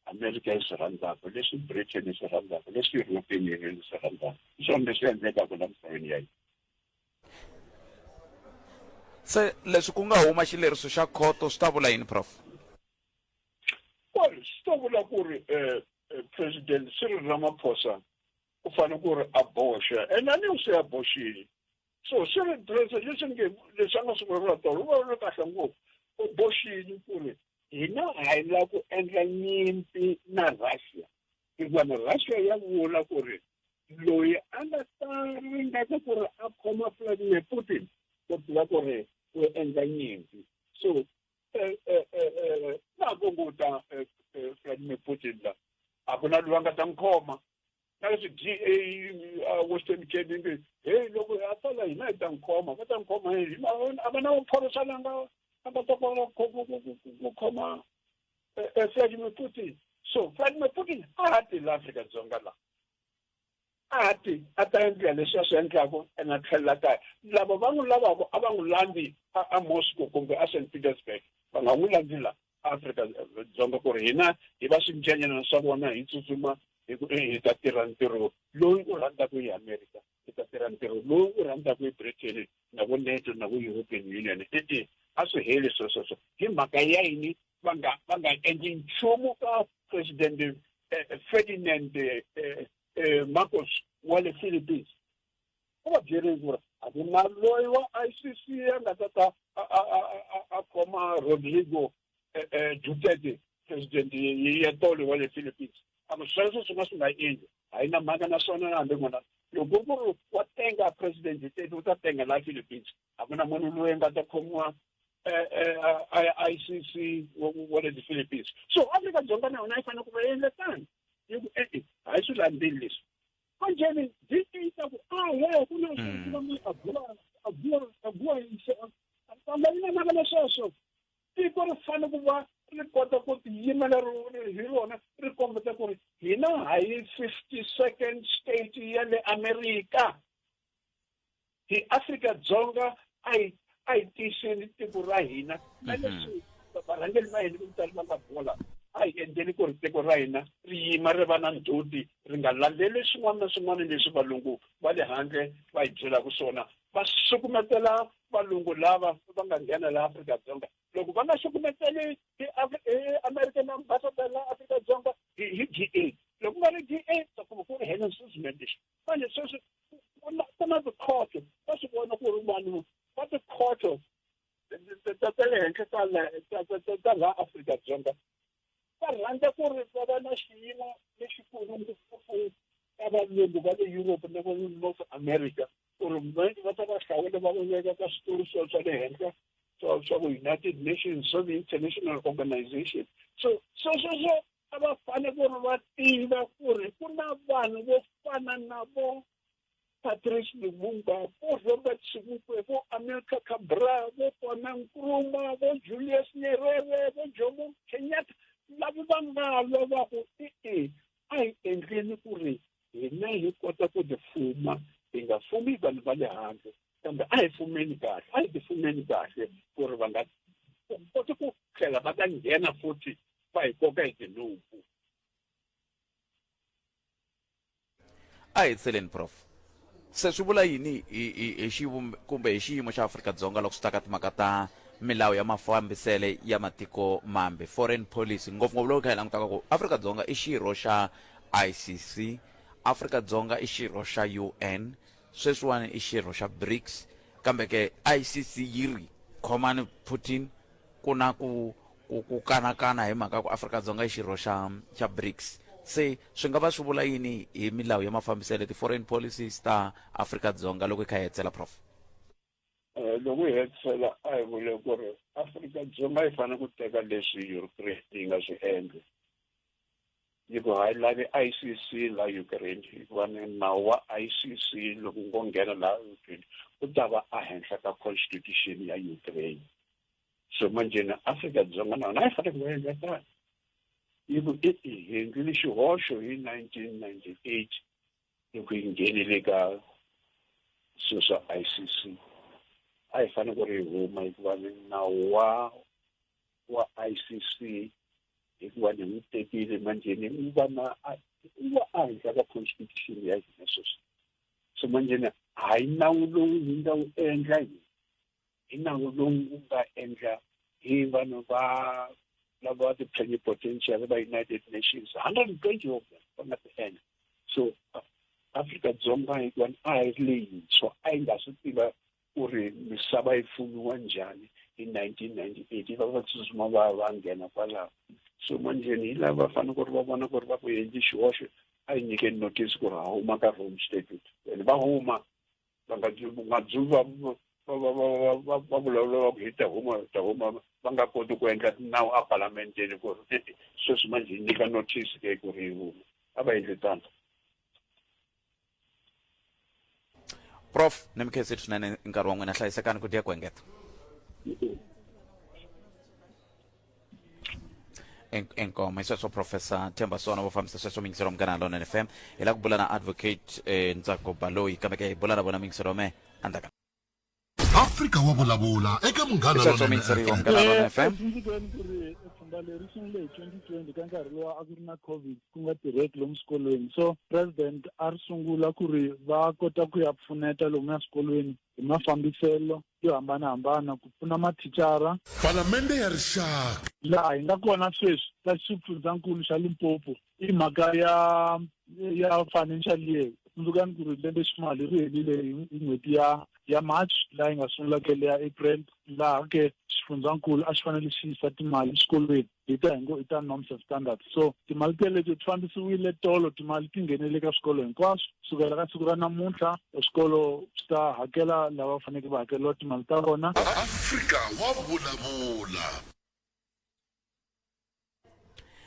[SPEAKER 11] Amerika yi swi rhandzaka leswi Britain yi swi rhandzaka leswi European Union yi swi rhandzaka hi swona leswi endlekaka la misaveni ya hina.
[SPEAKER 2] Se leswi ku nga huma xileriso xa khoto swi ta vula yini prof?
[SPEAKER 11] Well swi ta vula ku ri President Cyril Ramaphosa u fanele ku ri a boxa and a ni se a boxile so swi ri president leswi nge leswi a nga swi vulavula tolo u vulavule kahle ngopfu u boxile ku ri hina ha yi lava ku endla nyimpi na Russia hikuva na Russia ya vula ku ri loyi a nga ta ringeta ku ri a khoma Vladimir Putin ku tiva ku ri u endla nyimpi so na kunguta Vladimir Putin la a ku na loyi a nga ta n'wi khoma na leswi DA Western Cape yi nge heyi loko a ta la hina hi ta n'wi khoma va ta n'wi khoma hi a va na maphorisa la nga a nga ta kota ku khoma Vladimir Putin so Vladimir Putin a ha ti la Afrika-Dzonga la a ti a ta endla leswi a swi endlaku ene a tlhelela kaya lava va n'wi lavaka a va n'wi landzi a Moscow kumbe a St Petersburg va nga n'wi landzi la Afrika Dzonga ku ri hina hi va swincenyana swa vona hi tsutsuma hi ku hi ta tirha ntirho lowu u rhandzaka hi America hi ta tirha ntirho lowu u rhandzaka hi Britain na vo NATO na vo European Union e-e a swi heli swesweswo hi mhaka ya yini va nga va nga endli nchumu ka President Ferdinand Marcos wa le Philippines u va byerile ku ri a ku na loyi wa ICC a nga ta ta a khoma Rodrigo Duterte president ya tolo wa le Philippines a ku sweswo swi nga swi nga endli a yi na mhaka na swona hambi n'wina loko ku ri wa tenga president Duterte u ta tenga la Philippines a ku na munhu loyi a nga ta khomiwa ICC wa le Philippines so Afrika-Dzonga na yona yi fanele ku va endla tano yi ku e-e a yi swi landzeli leswi manjheni byi tiyisa ku a he ku na swilo a bula a bula a bula a yi na mhaka na sweswo tiko ri fanele ku va ri kota ku tiyimela hi rona ri kombeta ku ri hina ha yi 52nd state ya le Amerika hi Afrika-Dzonga a hi a hi tiyiseni tiko ra hina na leswi varhangeri va hina vo tala va nga bola a hi endleni ku ri tiko ra hina ri yima ri va na ndzhuti ri nga landzeli swin'wana na swin'wana leswi valungu va le handle va hi byelaka swona va sukumetela valungu lava va nga nghena laha Afrika-Dzonga loko va nga sukumeteli hi American ambassador laha Afrika-Dzonga hi DA loko ku nga ri DA ta kuma ta ta ta ta laha Afrika-Dzonga va rhandza ku ri va va na xiyimo lexikulu ngopfu ka valungu va le Europe na va le North America ku ri va ta va hlawula va va veka ka switulu swa swa le henhla swa swa ku United Nations swa the-International Organization so so sweswo a va fanele ku ri va tiva ku ri ku na vanhu vo fana na vo Patrice Lumumba vo Robert Sobukwe vo Amilcar Cabral vo Kwame Nkrumah vo Julius Nyerere vo Jomo Kenyatta lava va nga lwa va ku e-e a hi endleni ku ri hina hi kota ku tifuma hi nga fumi vanhu va le handle kambe a hi fumeni kahle a hi tifumeni kahle ku ri va nga koti ku tlhela va ta nghena futhi va hi koka hi tinhompfu
[SPEAKER 2] A hi tseleni prof. Se swi vula yini hi hi hi xivumbe kumbe hi xiyimo xa Afrika-Dzonga loko swi ta ka timhaka ta milawu ya mafambisele ya matiko mambe, foreign policy, ngopfungopfu loko hi kha hi langutaka ku Afrika-Dzonga i xirho xa ICC, Afrika-Dzonga i xirho xa UN, sweswiwani i xirho xa BRICS, kambe ke ICC yi ri khomani Putin ku na ku ku ku kanakana hi mhaka ku Afrika-Dzonga i xirho xa xa BRICS se swi nga va swi vula yini hi milawu ya mafambiselo ti-foreign policies ta Afrika-Dzonga loko hi kha hi hetsela prof
[SPEAKER 11] eh, loko hi hetisela a hi vule ku ri Afrika-Dzonga yi fanele ku teka leswi Ukraine yi nga swi endla yi ku ha yi lavi ICC la Ukraine hikuva ni nawu wa ICC loko ngo nghena laha Ukraine u ta va ehenhla ka constitution ya Ukraine so manjheni Afrika-Dzonga na yona a yi fanele ku va endla tano yi ku i hi endlile xihoxo hi 1998 loko yi nghenile ka swilo swa ICC a yi fanele ku ri yi huma hikuva nawu wa wa ICC hikuva ni n'wi tekile manjheni wu va na wu va ehenhla ka constitution ya hina sweswi so manjheni hayi nawu lowu hi nga wu endla hina hi nawu lowu wu nga endla hi vanhu va lava ti-plenipotentiary va United Nations 120 of them va nga ti endla so Afrika-Dzonga hikuva a yi ri leyintshwa a yi nga swi tiva ku ri misava yi fumiwa njhani hi 1998 va va tsutsuma va va nghena kwalaho so manjheni hi lava va fanele ku ri va vona ku ri va ku endli xihoxo a yi nyikeni notice ku ri ha huma ka Rome Statute and va huma va nga nga dzuvi va va va va va vulavula va ku hi ta huma ta huma va nga koti ku endla nawu a palamenteni ku ri sweswi manjhe yi nyika notice ke ku ri yi huma a va endli tano
[SPEAKER 2] prof ni mi khensile swinene nkarhi wa n'wina hlayisekani ku dya ku engeta inkomo hi sweswo professor Themba Sona vo fambisa sweswo mingiselo munghana lonene FM hi la ku bula na advocate eh, Ntsako Baloyi kambe ke hi bula na vona mingiselo me andzaka
[SPEAKER 7] Afrika wa vulavula eka Munghana
[SPEAKER 2] Sweswo
[SPEAKER 7] Lonene
[SPEAKER 2] mingiseri wa
[SPEAKER 7] FM.
[SPEAKER 2] Munghana Lonene FM
[SPEAKER 4] Tsundzukeni ku ri pfhumba leri sungule hi 2020 ka nkarhi lowa a ku ri na covid ku nga tirheki lomu swikolweni so president a ri sungula ku ri va kota ku ya pfuneta lomuya swikolweni hi mafambiselo yo hambanahambana ku pfuna mathicara
[SPEAKER 7] Palamende ya Rixaka.
[SPEAKER 4] Laha hi nga kona sweswi ka xifundzankulu xa Limpopo i mhaka ya ya financial year tsundzukani ku ri lembe ximali ri helile hi n'hweti ya ya March laha yi nga sungula ke leya April laha ke xifundzankulu a xi fanele xi yisa timali exikolweni hi ta hi ngo i ta norms and standards so timali teleto ti fambisiwile tolo timali ti nghenele ka swikolo hinkwaswo sukela ka siku ra namuntlha swikolo swi ta hakela lava faneleke va hakeriwa timali ta vona
[SPEAKER 7] Afrika wa vulavula.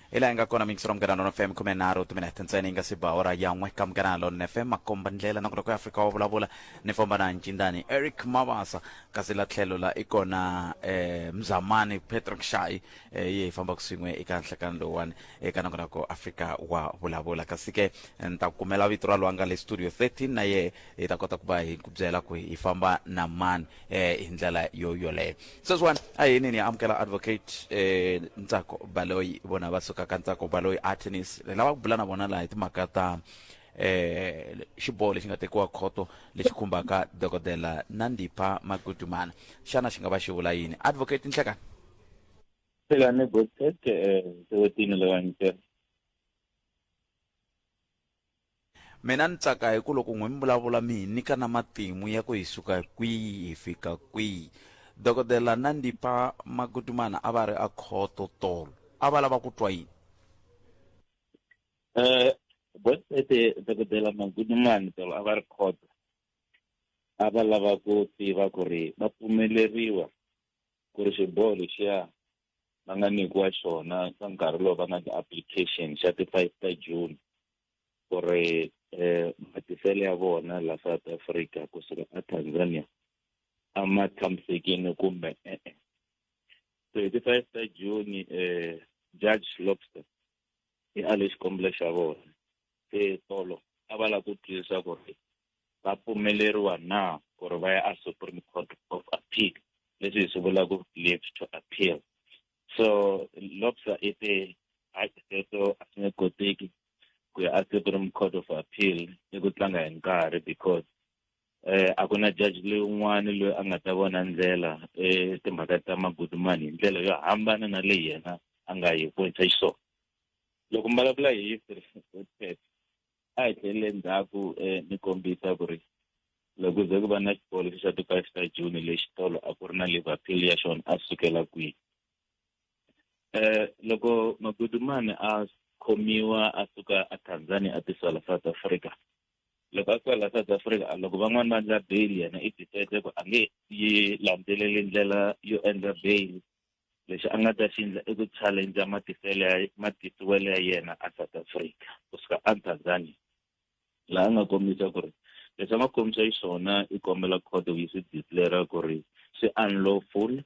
[SPEAKER 2] Hi laha hi nga kona miyingiselo Munghana Lonene FM 13 timinete ntsena yi nga si ba awara ya n'we ka Munghana Lonene FM makomba ndlela na ku loko Afrika wa vulavula ni famba na ncindani Eric Mabasa kasi la tlhelo la i kona eh, Mzamani Patrick Shai eh, ye hi fambaka swin'we eka nhlekani lowuwani eka nongonoko Afrika wa vulavula kasi ke ni ta kumela vito ra lwanga le studio 13 na ye hi ta kota ku va hi ku byela ku hi famba na mani eh, hi ndlela yo yoleyo sweswiwani a hi yini ni amukela advocate eh, Ntsako Baloyi vona va suka ka Ntsako Baloyi attorneys hi lava ku bula na vona laha hi timhaka ta eh xiboho lexi nga tekiwa khoto lexi khumbaka dokodela Nandipha Magudumana xana xi nga va xi vula yini advocate Nhlekani
[SPEAKER 12] Nhlekani Botete eh Sewetini Lewangitela
[SPEAKER 2] Mina ni tsaka hi ku loko n'wi mi vulavula mi hi nyika na matimu ya ku hi suka kwihi hi fika kwihi. Dokodela Nandipha Magudumana a va ri a khoto tolo a va lava ku twa yini?
[SPEAKER 12] Bosete dokodela Magudumana tolo a va ri khoto a va lava ku tiva ku ri va pfumeleriwa ku ri xiboho lexiya va nga nyikiwa xona ka nkarhi lowu va nga ti application xa ti-5 ta June ku ri matiselo ya vona la South Africa kusuka a Tanzania a ma tshamisekile kumbe e-e. So hi ti-5 ta June Judge Lobster i ale xikombelo xa vona, se tolo a va lava ku twisisa ku ri va pfumeleriwa na ku ri va ya a Supreme Court of Appeal, leswi hi swi vulaka leave to appeal. So Lobster i te hayi, sweswo a swi nge koteki ku ya a Supreme Court of Appeal, i ku tlanga hi nkarhi because a ku na judge leyin'wana loyi a nga ta vona ndlela timhaka ta Magudumani hi ndlela yo hambana na leyi yena a nga yi vonisa xiswona. Loko mi vulavula hi history, a hi tlhelele ndzhaku ni kombisa ku ri loko ze ku va na xiboho lexi xa ti-5 ta June lexi tolo a ku ri na leave appeal ya xona a sukela kwihi. Loko Magudumani a khomiwa a suka a Tanzania a tisiwa la South Africa, loko a suka la South Africa loko van'wani va endla bail, yena i decide ku a nge yi landzeleli ndlela yo endla bail. Lexi a nga ta xi endla i ku challenge matiselo ya matisiwelo ya yena a South Africa kusuka a Tanzania, laha a nga kombisa ku ri leswi a nga kombisa xiswona i kombela court yi swi declare ku ri swi unlawful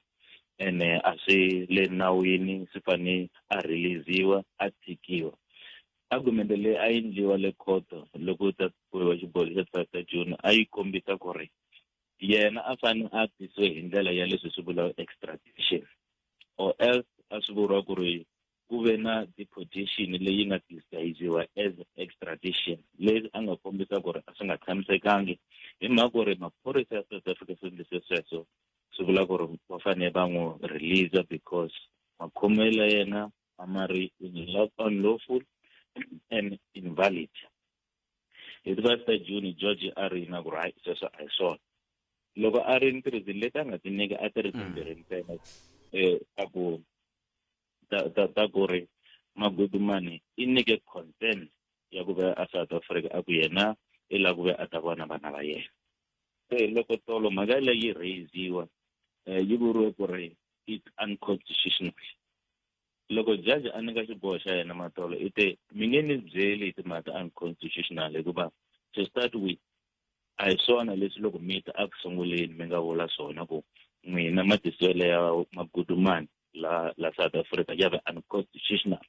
[SPEAKER 12] ene a swi le nawini, swi fane a release-iwa a tshikiwa. Argument leyi a yi endliwa le court loko ta bohiwa xiboho lexi 5 ta June a yi kombisa ku ri yena a fane a tisiwe hi ndlela ya leswi swi vulaka extradition, or else a swi vuriwa ku ri ku ve na deportation leyi nga disguisiwa as extradition, leswi a nga kombisa ku ri a swi nga tshamisekangi hi mhaka ku ri maphorisa ya South Africa swi endlise sweswo, swi vula ku ri va fanele va n'wi release because makhomelo ya yena a ma ri unlawful and invalid. Hi ti-5 ta June George a ri na ku ri hayi, sweswo a hi swona. Loko a ri ntirhisi leti a nga ti nyika a ti ri timbirhi ntsena, ta ku ta ku ri Magudumani i nyike consent ya ku va a South Africa, a ku yena i lava ku ve a ta vona vana va yena. Se loko tolo mhaka leyi yi raise-iwa, yi vuriwe ku ri it's unconstitutional. Loko judge a nyika xiboho xa yena matolo i te mi nge ni byeli hi timhaka ta unconstitutional, hikuva to start with a hi swona leswi loko mi ta eku sunguleni mi nga vula swona ku n'wina matiselo ya Magudumani la South Africa ya ve unconstitutional.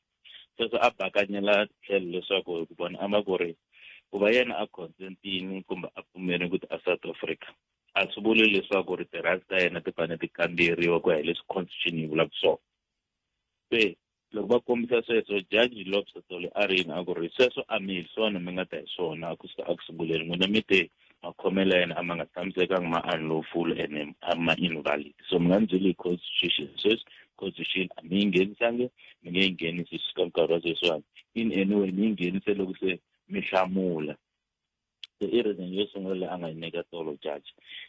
[SPEAKER 12] Sweswo a bakanyela tlhelo leswaku hi ku vona a va ku ri ku va yena a consentini kumbe a pfumerile ku ta a South Africa a swi vuli leswaku ri ti-rights ta yena ti fanele ti kamberiwa ku ya hi leswi constitution yi vulaka swona. Se loko va kombisa sweswo, Judge Lobster Tole a ri yini a ku ri sweswo a mi hi swona mi nga ta hi swona a kusuka a ku sunguleni, n'wina mi te makhomelo ya yena a ma nga tshamisekanga, ma unlawful and a ma invalid, so mi nga ni byeli hi constitution. Sweswi constitution a mi yi nghenisangi, mi nge yi nghenisi suka nkarhi wa sweswiwani in anyway, mi yi nghenise loko se mi hlamula. Se i reason yo sungula leyi a nga yi nyika tolo judge.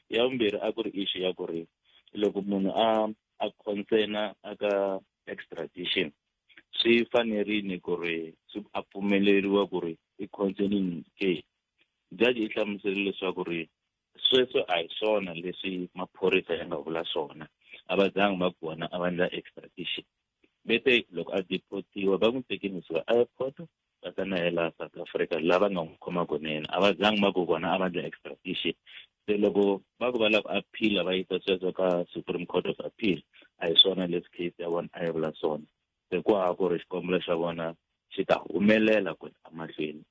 [SPEAKER 12] Ya vumbirhi a ku ri issue ya ku ri loko munhu a consena aka extradition swi fanerile ku ri swi a pfumeleriwa ku ri i consenini ke. Judge yi hlamusele leswaku ri sweswo a hi swona leswi maphorisa ya nga vula swona, a va zangi va ku vona a va endla extradition. Vete loko a deportiwa va n'wi tekile kusuka airport va ta na yena South Africa, lava nga n'wi khoma kunene a va zangi va ku vona a va endla extradition. Se loko va ku va lava ku appeal va yisa sweswo ka Supreme Court of Appeal, a hi swona leswi case ya vona a yi vula swona. Se ku hava ku ri xikombelo xa vona xi ta humelela ku ya emahlweni.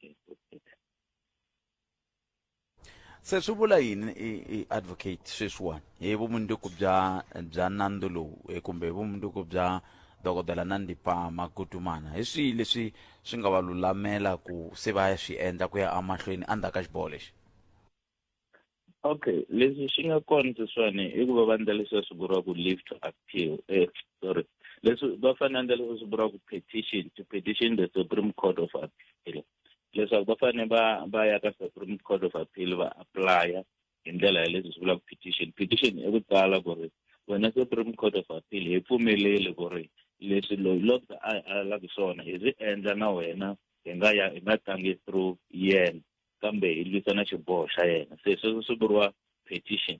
[SPEAKER 2] Se swi vula yini i advocate sweswiwani hi vumundzuku bya nandzu lowu, kumbe hi vumundzuku bya dokodela Nandipha Magudumana? Hi swihi leswi swi nga va lulamela ku se va ya swi endla ku ya emahlweni endzhaku ka xiboho lexi?
[SPEAKER 12] Okay, leswi swi nga kona sweswiwani i ku va va endla leswi swi vuriwaka leave to appeal, sorry, leswi va fanele endla leswi swi vuriwaka petition, to petition the Supreme Court of Appeal, leswaku va fanele va ya ka Supreme Court of Appeal va apply hi ndlela ya leswi swi vulaka petition. Petition i ku tsala ku ri Wena Supreme Court of Appeal hi pfumeleli ku ri leswi loyi Lobster a a laki swona hi swi endla na wena hi nga ya hi nga tlangi through yena kambe hi lwisa na xiboho xa yena. Se sweswo swi vuriwa petition.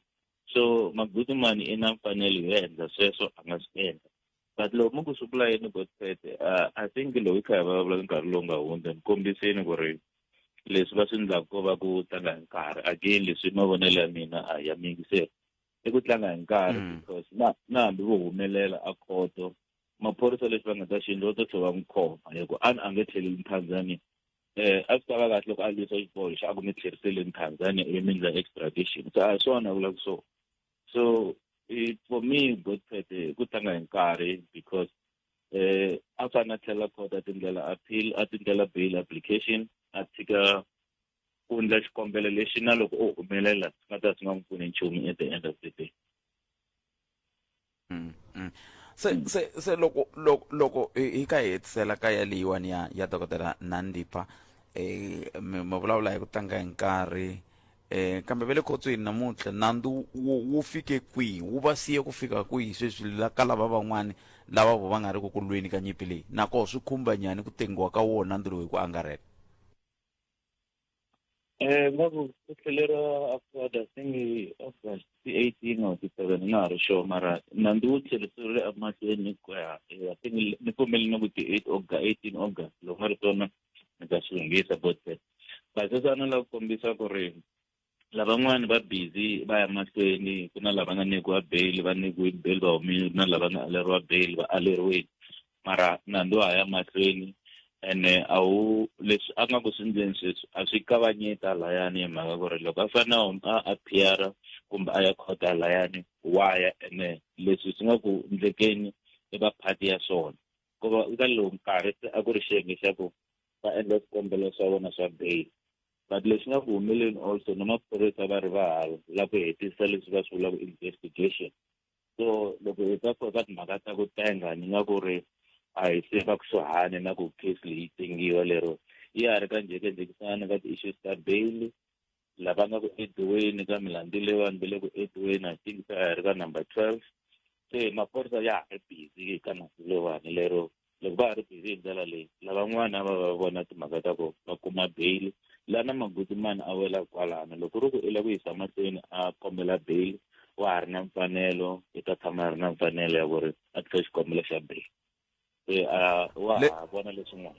[SPEAKER 12] So Magudumani i na mfanelo yo endla sweswo a nga swi endla. But loko mi ku swi vula yini Godfred, I think loko hi kha hi vulavula nkarhi lowu nga hundza ni kombisini ku ri leswi va swi endlaka ko va ku tlanga hi nkarhi. Again leswi mavonelo ya mina a ya miyingiseri. I ku tlanga hi nkarhi because na na hambi vo humelela a khoto maphorisa lexi va nga ta xi endla va ta tlhela va n'wi khoma hi ku a a nge tlheleli Tanzania. A swi ta va kahle loko a lwisa xiboho lexi a ku mi tlheriseleni Tanzania ivi mi endla extradition. Se a hi swona a vulaka swona. So for me Godfred ku tlanga hi nkarhi because a fanele a tlhela court a tindlela appeal a tindlela bail application a tshika ku endla xikombelo lexi na loko o humelela swi nga ta swi nga n'wi pfuni nchumu at the end of the day.
[SPEAKER 2] Se loko loko loko hi ka hi hetisela ka ya leyiwani ya ya dokodela Nandipha mi vulavula hi ku tlanga hi nkarhi kambe va le khotsweni namuntlha nandzu wu fike kwihi wu va siye ku fika kwihi sweswi la ka lava van'wani lava vo va nga ri ku ku lweni ka nyimpi leyi nakoho swi khumba njhani ku tengiwa ka wona nandzu lowu hi ku angarhela?
[SPEAKER 12] Va ku ku tlheleriwa after I think August ti 18 or ti 7 na ha ri sure mara nandzu wu tlheriseriwile emahlweni ku ya I think ni pfumeli na ku ti 8 August 18 August loko nga ri tona ni ta swi lunghisa but but sweswi a ni lava ku kombisa ku ri lavan'wani va busy va ya mahlweni ku na lava nga nyikiwa bail va nyikiwe bail va humile ku na lava nga aleriwa bail va aleriwile mara nandzu wa ha ya mahlweni ene a wu leswi a nga ku swi ndleni sweswi a swi kavanyeta layani hi mhaka ku ri loko a fanele a appear kumbe a ya khota layani wa ya ene leswi swi nga ku ndlekeni i va part ya swona ko va eka lowu nkarhi se a ku ri xiyenge xa ku va endla swikombelo swa vona swa bail but leswi nga ku humeleni also na maphorisa va ri va ha la ku hetisa leswi va swi vulaka investigation. So loko hi ta ka timhaka ta ku tenga ni nga ku ri a hi se va kusuhani na ku case leyi tengiwa lero ya ha ri ka njhekanjhekisano ka ti-issues ta bail lava nga ku ediweni ka milandzu leyiwani va le ku ediweni I think se a hi ri ka number 12 se maphorisa ya ha ri busy ka nandzu lowani lero loko va ha ri busy hi ndlela leyi lavan'wana va va vona timhaka ta ku va kuma bail la na Magudumana a wela kwalano loko ri ku i lava ku yisa mahlweni a kombela bail wa ha ri na mfanelo i ta tshama a ri na mfanelo ya ku ri a tisa xikombelo xa bail se a wa ha vona leswin'wana.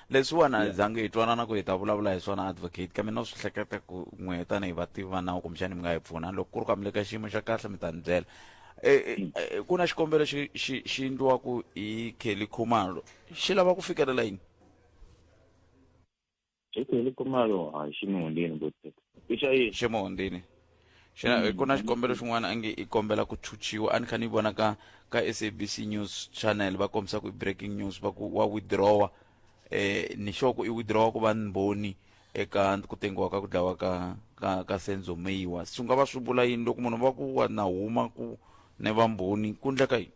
[SPEAKER 2] Leswiwani a hi zangi hi twanana ku hi ta vulavula hi swona advocate kambe no swi hleketa ku n'we tanihi vativi va nawu kumbexani mi nga hi pfuna loko ku ri ku a mi le ka xiyimo xa kahle mi ta ni byela. Ku na xikombelo xi xi xi endliwaku hi Kelly Khumalo xi lava ku fikelela yini?
[SPEAKER 12] Hi Kelly Khumalo a xi mi hundzini ngopfu. I xa yini?
[SPEAKER 2] Xi mi hundzini. Xi ku na xikombelo xin'wana a nge i kombela ku chuchiwa a ni kha ni vona ka ka SABC News Channel va kombisa ku i breaking news va ku wa withdrawa ni sure ku i withdrawa ku va mbhoni eka ku tengiwa ka ku dlawa ka ka ka Senzo Meyiwa swi nga va swi vula yini loko munhu va ku wa na huma ku ne va mbhoni ku ndleka yini?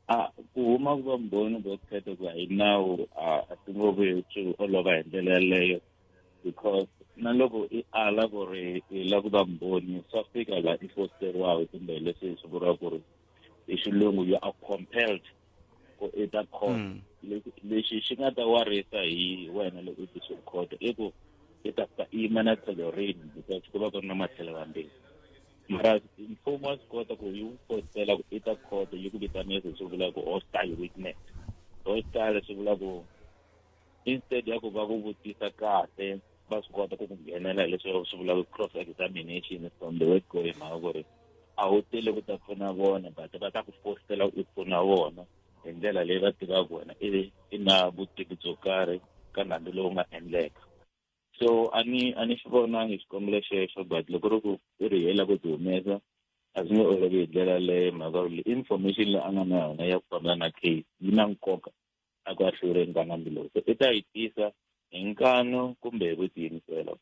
[SPEAKER 12] A ku huma ku va mbhoni vo khetha ku ya hi nawu a swi ngo vi swi olova hi ndlela yaleyo because na loko i ala ku ri i lava ku va mbhoni swa fika laha i fosteriwaka kumbe leswi swi vuriwaka ku ri hi xilungu you are compelled ku i ta court. Lexi xi nga ta warisa hi wena loko i tisiwe court i ku i ta fika i yima na tlhelo rini because ku va ku ri na matlhelo mambirhi mara mfumo wa swi kota ku yi ku fositela ku i ta court yi ku vitanisa swi vula ku hostile witness. Hostile swi vula ku instead ya ku va ku vutisa kahle va swi kota ku ku nghenela hi leswi va swi vulaka cross examination from the word go hi mhaka ku ri a wu tele ku ta pfuna vona but va ta ku fositela u pfuna vona hi ndlela leyi va tivaka wena i na vutivi byo karhi ka nandzu lowu nga endleka. So a ni a ni xi vonangi xikombelo xexo but loko ri ku i ri hela ku ti humesa a swi nge olovi hi ndlela leyo mhaka ku ri information leyi a nga na yona ya ku fambelana na case yi na nkoka a ku ahlureni ka nandzu lowu se i ta yi tisa hi nkanu kumbe hi ku tiyimisela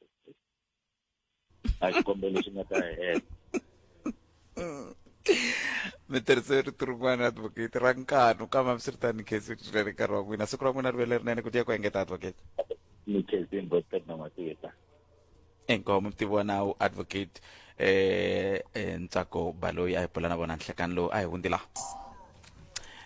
[SPEAKER 12] a xikombelo xi nga ta hela.
[SPEAKER 2] Mi tirhise rito rin'wana advocate ra nkanu kambe hambiswiritano ni khensi swinene nkarhi wa n'wina siku ra n'wina ri ve lerinene ku tiya ku engeta advocate.
[SPEAKER 12] Ni khensini boskat na masita.
[SPEAKER 2] Inkomu mutivi wa nawu advocate. eh Ntsako Baloyi a hi bula na vona nhlekani lowu a hi hundzi laha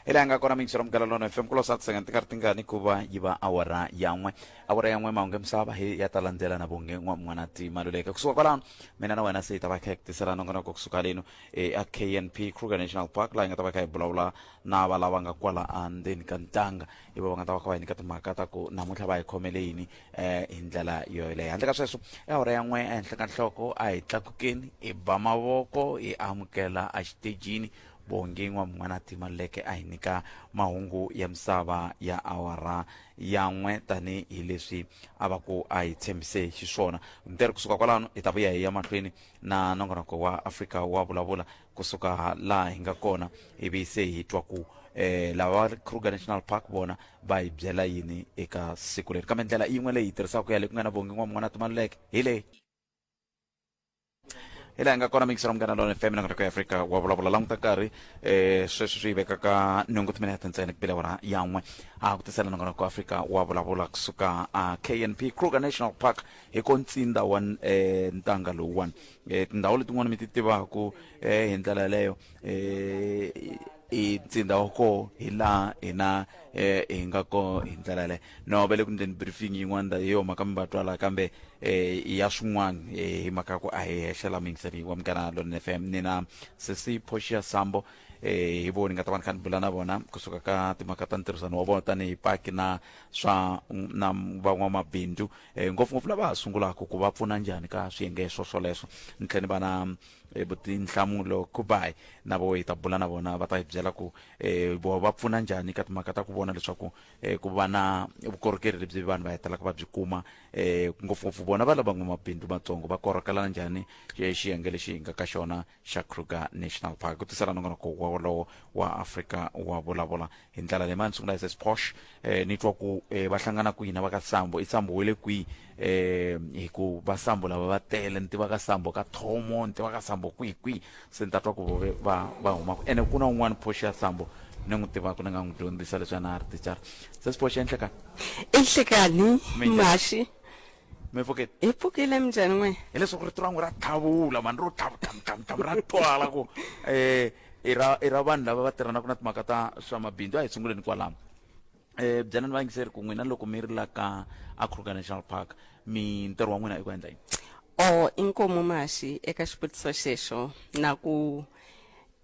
[SPEAKER 2] hi laha nga kona mixero munghana lona fm ku losa tisenga ti nga ri tingani ku va yi va awara ya n'we awara ya n'we mahungu ya misava hi ya ta landzela na vonge n'wanati maluleke kusuka kwalano mina na wena se hi ta va kha hi ku tisela nongonoko kusuka leno a knp kruger national park laha hi nga ta va kha hi vulavula na va lava nga kwala endzeni ka ntanga hi va va nga ta va kha va hi nyika timhaka ta ku namuntlha va hi khomele yini um hi ndlela yoyoleyo handle ka sweswo i awara ya n'we ehenhla ka nhloko a hi tlakukeni hi ba mavoko hi amukela exitejini Bongi N'wamun'wanati Maluleke a hi nyika mahungu ya misava ya awara ya n'we tanihi leswi a va ku a hi tshembise xiswona. Ntirho kusuka kwalano hi ta vuya hi ya mahlweni na nongonoko wa Afrika wa vulavula kusuka laha hi nga kona ivi se hi twa ku eh, lava va Kruger National Park vona va hi byela yini eka siku leri kambe ndlela yin'we leyi hi tirhisaka ku ya le ku nga na Bongi N'wamun'wanati Maluleke hi leyi. Hi laha hi nga kona mixer munghana lona fm na ya Afrika wa vulavula languta nkarhi eh sweswi swi veka ka nhungu timinete ntsena ku bile awara ya n'we a ku tisela nongonoko wa Afrika wa vulavula kusuka a KNP Kruger National Park hi ko ntsinda wa eh ntanga lowuwani eh tindhawu letin'wana mi ti tivaku eh hi ndlela yaleyo eh i ntsinda wa koho hi laha hina eh hi nga koho hi ndlela yaleyo no va le ku ndleni briefing yin'wana hi yo mhaka mi va twa laha kambe eh ya swin'wana eh, hi mhaka ku a hi hexe la muyingiseri wa Munghana Lonene FM ni na sesi Portia Sambo eh hi voni nga ta va ni kha ni bula na vona kusuka ka timhaka ta ntirhisano wa vona tanihi paki na swa na van'wamabindzu eh ngopfungopfu lava ha sungulaka ku va pfuna njhani ka swiyenge swo swoleswo ni tlhela ni va na eh, Tinhlamulo Kubai na vo hi ta bula na vona va ta hi byela ku eh vo va pfuna njhani ka timhaka ta ku vona leswaku eh, ku va na vukorhokeri lebyi vanhu va hetelaka va byi kuma eh, ngopfungopfu vona va lava n'wamabindzu matsongo va korhokelana njhani xiyenge lexi hi nga ka xona xa Kruger National Park ku tisela nongonoko wolowo wa Afrika wa vulavula hi ndlela leyi mani sungula hi sesi Posh eh, ni twa ku eh, va hlangana kwihi na va ka Sambo i Sambo we le kwihi eh, hi ku va Sambo lava va tele ni tiva ka Sambo ka Thomo ni tiva ka Sambo kwihi kwihi se ni ta twa ku vove va va huma ene ku na un'wana Posh ya Sambo ni n'wi tivaka ni nga n'wi dyondzisa leswi a na ha ri thicara sesi Posh enhlekani
[SPEAKER 13] Enhlekani
[SPEAKER 2] Minjhani?
[SPEAKER 13] Mashi
[SPEAKER 2] mi pfukile
[SPEAKER 13] hi pfukile minjhani n'we
[SPEAKER 2] hileswaku rito ra n'wi ra tlhavula mani ro tlhavu tlhamu tlhamu tlhamu ra twala ku um i ra i ra vanhu lava va tirhanaka na timhaka ta swa mabindzu a hi sunguleni kwalano um byelani vayingiseri ku n'wina loko mi ri la ka a Kruger National Park mi ntirho wa n'wina i ku endla yini
[SPEAKER 13] o inkomu Mashi eka xivutiso xexo na ku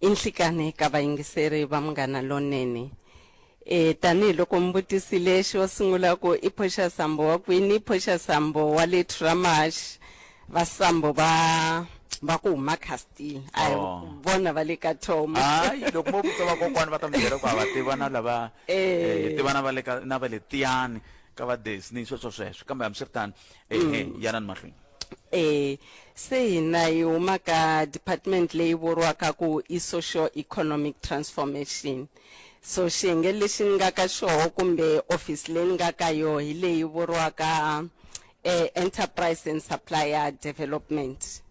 [SPEAKER 13] i nhlikani ka vayingiseri va Munghana Lonene E, tanihi loko mi vutisile xo sungula ku i Portia Sambo wa kwini, Portia Sambo wa le Tramash, va Sambo va va ku huma Castile. A hi
[SPEAKER 2] Oh.
[SPEAKER 13] vona va le ka Tom.
[SPEAKER 2] Hayi, loko mo vutisa vakokwani va ta mi byela ku ha va tiva na lava
[SPEAKER 13] Eh.
[SPEAKER 2] eh, tiva na va le ka na va le Tiyani ka va Disney sweswo sweswo kambe hambiswiritano ehe yanani mahlweni.
[SPEAKER 13] Eh, se hina hi huma ka department leyi vuriwaka ku i socio economic transformation. So xiyenge lexi ni nga ka xoho kumbe office leyi ni nga ka yoho hi leyi vuriwaka eh, enterprise and supplier development.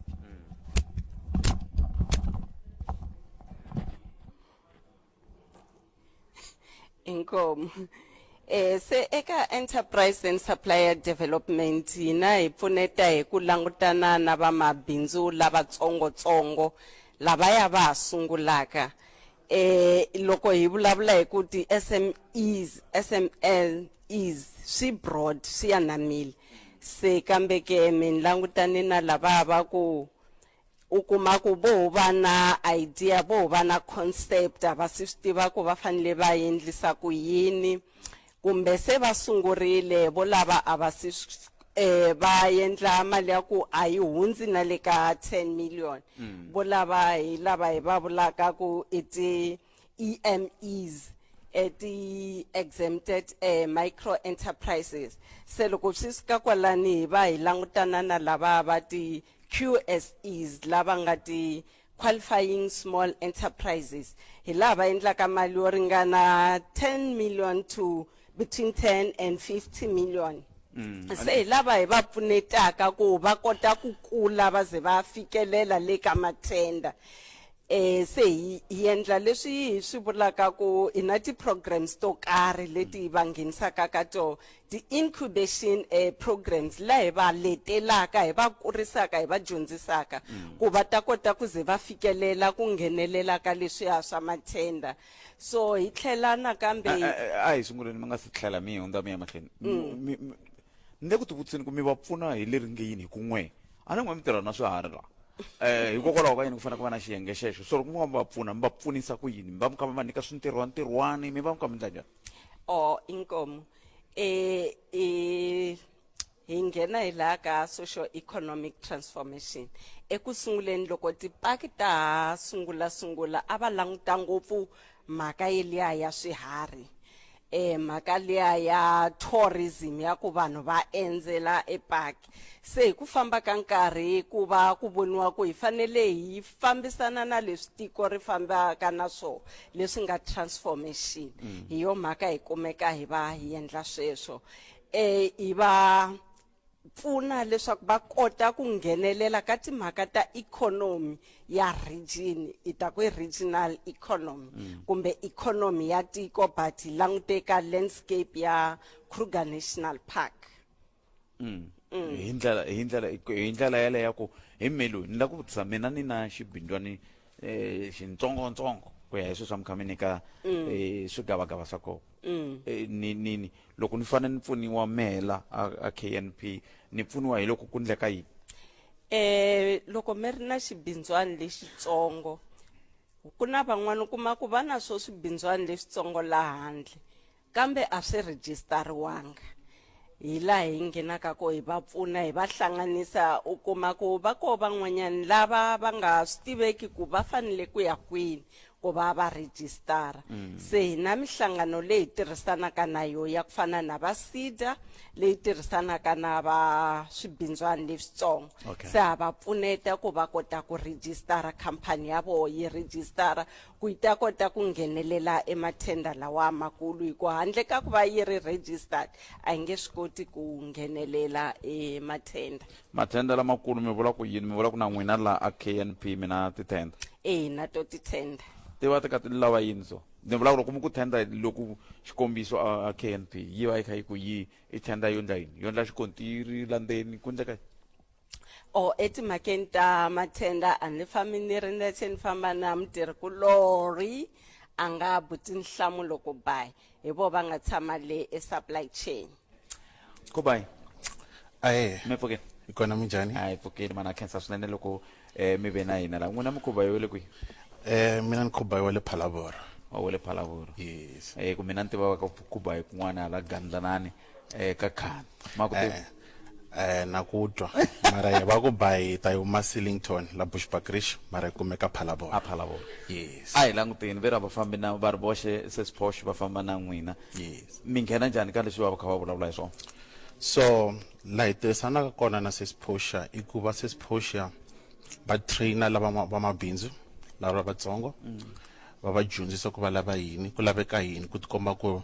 [SPEAKER 13] Inkomu. Eh se eka enterprise and supplier development hina hi pfuneta hi ku langutana na vamabindzu lavatsongotsongo lavaya va ha sungulaka. Eh loko hi vulavula hi ku ti SMEs, SMLEs swi broad swi anamile. Se kambe ke mi langutane na lava va ku u kuma ku vo va na idea vo va na concept a va si swi tiva ku va fanele va endlisa ku yini kumbe se va sungurile vo lava a va si eh va endla mali ya ku a yi hundzi na le ka 10 million vo lava hi lava hi va vulaka ku i ti EMEs eh, ti exempted eh, micro enterprises se loko swi fika kwalani hi va hi langutana na lava va ti QSEs lava nga ti qualifying small enterprises hi laha va endlaka mali yo ringana 10 million to between 10 and 50 million se hi lava hi va pfunetaka ku va kota ku kula va ze va fikelela le ka mathenda. Eh se hi hi endla leswi hi swi vulaka ku hi na ti-programs to karhi leti hi va nghenisaka ka toho ti-incubation eh, programs la hi va letelaka hi va kurisaka hi va dyondzisaka ku va ta kota ku ze va fikelela ku nghenelela ka leswiya swa mathenda so hi tlhela nakambe
[SPEAKER 2] A hi sunguleni mi nga si tlhela mi hundza mi ya mahlweni Ni le ku tivutiseni ku mi va pfuna hi leri nge yini hi ku n'we a ni n'we mi tirha na swiharhi la eh hikokwalaho ka yini ku fanele ku va na xiyenge xexo so loko mi va mi va pfuna mi va pfunisa ku yini mi va mi kha mi va nyika swintirhwantirhwani mi va mi kha mi endla njhani
[SPEAKER 13] o inkomo eh eh hi nghena hi laha ka socio economic transformation eku sunguleni loko tipaki ta ha sungula sungula a va languta ngopfu mhaka yeliya ya swiharhi eh mhaka liya ya tourism ya ku vanhu va endzela epark se hi ku famba ka nkarhi ku va ku voniwa ku hi fanele hi fambisana na leswi tiko ri fambaka na swona leswi nga transformation hi yo mhaka hi kumeka hi va hi endla sweswo eh hi va pfuna leswaku va kota ku nghenelela ka timhaka ta ikhonomi ya region i ta ku i regional economy mm. kumbe economy ya tiko but hi langute ka landscape ya Kruger National Park
[SPEAKER 2] mm. Mm. hi ndlela hi ndlela hi ndlela yaleyo ya ku hi melu ni la ku vutisa mina ni na xibindzwani eh xintsongotsongo ku ya hi sweswi a mi kha mi nyika mm. eh, swigavagava swa kona mm. eh, ni ni ni loko ni fanele ni pfuniwa mela a, a KNP ni pfuniwa hi loko ku ndleka yini
[SPEAKER 13] eh loko mi ri na xibindzwani lexitsongo ku na van'wana u kuma ku va na swo swibindzwani leswitsongo laha handle kambe a swi rejistariwanga hi laha hi nghenaka ko hi va pfuna hi va hlanganisa u kuma ku va ko van'wanyana lava va nga swi tiveki ku va fanele ku ya kwini ku va va rejistara mm. se hi na mihlangano leyi tirhisanaka na yo ya ku fana na va sida leyi tirhisanaka na va swibindzwana leswitsongo okay. se ha va pfuneta ku va kota ku rejistara khampani ya voho yi rejistara ku yi ta kota ku nghenelela emathenda lawa makulu hi ku handle ka ku va yi ri registered a yi nge swi koti ku nghenelela emathenda
[SPEAKER 2] mathenda lamakulu mi vula ku yini mi vula ku na n'wina la a KNP mi na tithenda
[SPEAKER 13] e na to tithenda
[SPEAKER 2] ti va ti ka ti lava yini so ni vula ku loko mi ku thenda loko xikombiso a KNP yi va yi kha yi ku yi i thenda yo ndla yini yo ndla xikontiri la ndzeni ku ndleka yini
[SPEAKER 13] o etimhakeni ta mathenda a ni fambi ni ri nexe ni famba na mutirhikulorhi a nga buti nhlamulo ku bayi hi vo va nga tshama le e-supply chain
[SPEAKER 2] ku bayi
[SPEAKER 14] ahe
[SPEAKER 2] mi pfukeni
[SPEAKER 14] hi kona minjhani
[SPEAKER 2] a hi pfukeni mana khensa swinene loko um mi ve na hina la n'wina mikhuba yo le kwihi
[SPEAKER 14] eh mina ni khuba wa le Phalaborwa
[SPEAKER 2] wa le Phalaborwa
[SPEAKER 14] yes
[SPEAKER 2] eh ku mina ni tiva ka khuba hi kun'wana hala Gandlanani eh ka khani ma ku tiva
[SPEAKER 14] eh eh na ku twa mara ya va ku ba hi ta yi huma Sillington la Bushbuckridge mara yi kumeka Phalaborwa
[SPEAKER 2] a Phalaborwa
[SPEAKER 14] yes
[SPEAKER 2] a hi languteni ve ra va fambi na va ri voxe sesi Posh va famba na n'wina
[SPEAKER 14] yes
[SPEAKER 2] mi nghena njhani ka leswi va va kha va vulavula hi swona
[SPEAKER 14] so la hi tirhisanaka kona na sesi Portia i ku va sesi Portia va trainer lava va mabindzu lava vatsongo va va dyondzisa ku va lava yini ku laveka yini ku tikomba ku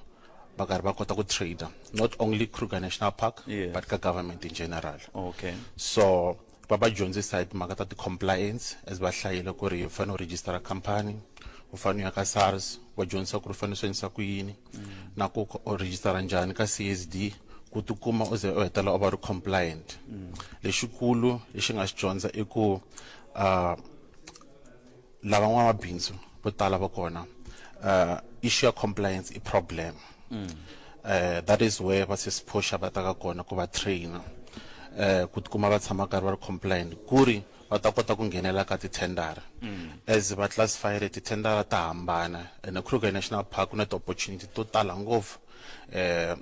[SPEAKER 14] va karhi va kota ku trader not only Kruger National Park
[SPEAKER 2] yes.
[SPEAKER 14] but ka government in general
[SPEAKER 2] okay
[SPEAKER 14] so va va dyondzisa hi timhaka ta ti-compliance as va hlayile ku ri u fanele u registera company u fanele u ya ka SARS va dyondzisa ku ri u fanele u swi endlisa ku yini mm. na ku u registera njhani ka CSD ku tikuma u ze u hetelela u va ri compliant mm. lexikulu lexi nga xi dyondza i ku uh, lava n'wamabindzu vo tala va kona uh, issue ya compliance i problem mm. uh, that is where va sesiphosha va taka kona ku va trainer uh, ku tikuma va tshama karhi va ri compliant ku ri va ta kota ku nghenela ka tithendara mm. as va classifyile tithendara ta hambana ene Kruger National Park ku na ti-opportunity to tala ngopfu eh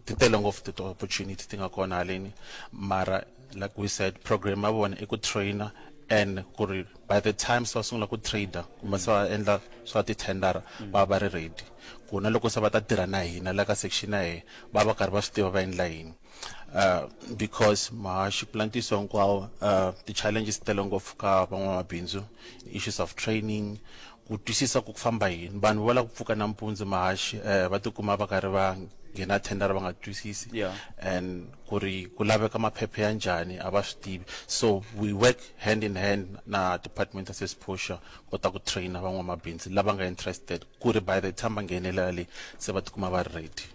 [SPEAKER 14] ti tele ngopfu ti-opportunity ti nga kona haleni mara like we said program ya vona i ku trainer and ku ri by the time se va sungula ku trader kumbe se va endla swa tithendara va va ri ready ku na loko se va ta tirha na hina la ka section ya hina va va karhi va swi tiva va endla yini uh, because mahaxi ku hinkwawo uh, ti-challenges tele ngopfu ka van'wamabindzu issues of training ku twisisa ku ku famba yini vanhu va lava ku pfuka nampundzu mahaxi um va tikuma va karhi va nghena thendara va nga twisisi
[SPEAKER 2] Yeah.
[SPEAKER 14] and ku ri ku laveka maphepha ya njhani a va swi tivi so we work hand in hand na department ya sesphosha kota ku traina van'wamabindzu lava nga interested ku ri by the time va nghenelela le se va tikuma va ri ready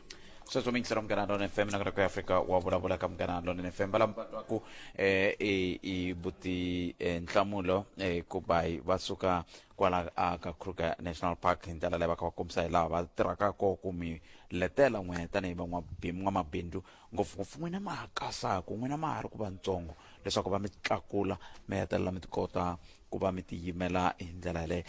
[SPEAKER 2] Sweswo mi yingisela Munghana Lonene FM na ku ya Afrika wa vulavula ka Munghana Lonene FM va lava va ku eh i i buti eh, Nhlamulo eh Kubayi va suka kwala a ka Kruger National Park hi ndlela leyi va kha va kombisa hi laha va tirhaka koho ku mi letela n'we tanihi van'wamabindzu ngopfungopfu n'wina ma ha kasaku n'wina ma ha ri ku vantsongo leswaku va mi tlakula mi hetelela mi ti kota ku va mi tiyimela hi ndlela yaleyo.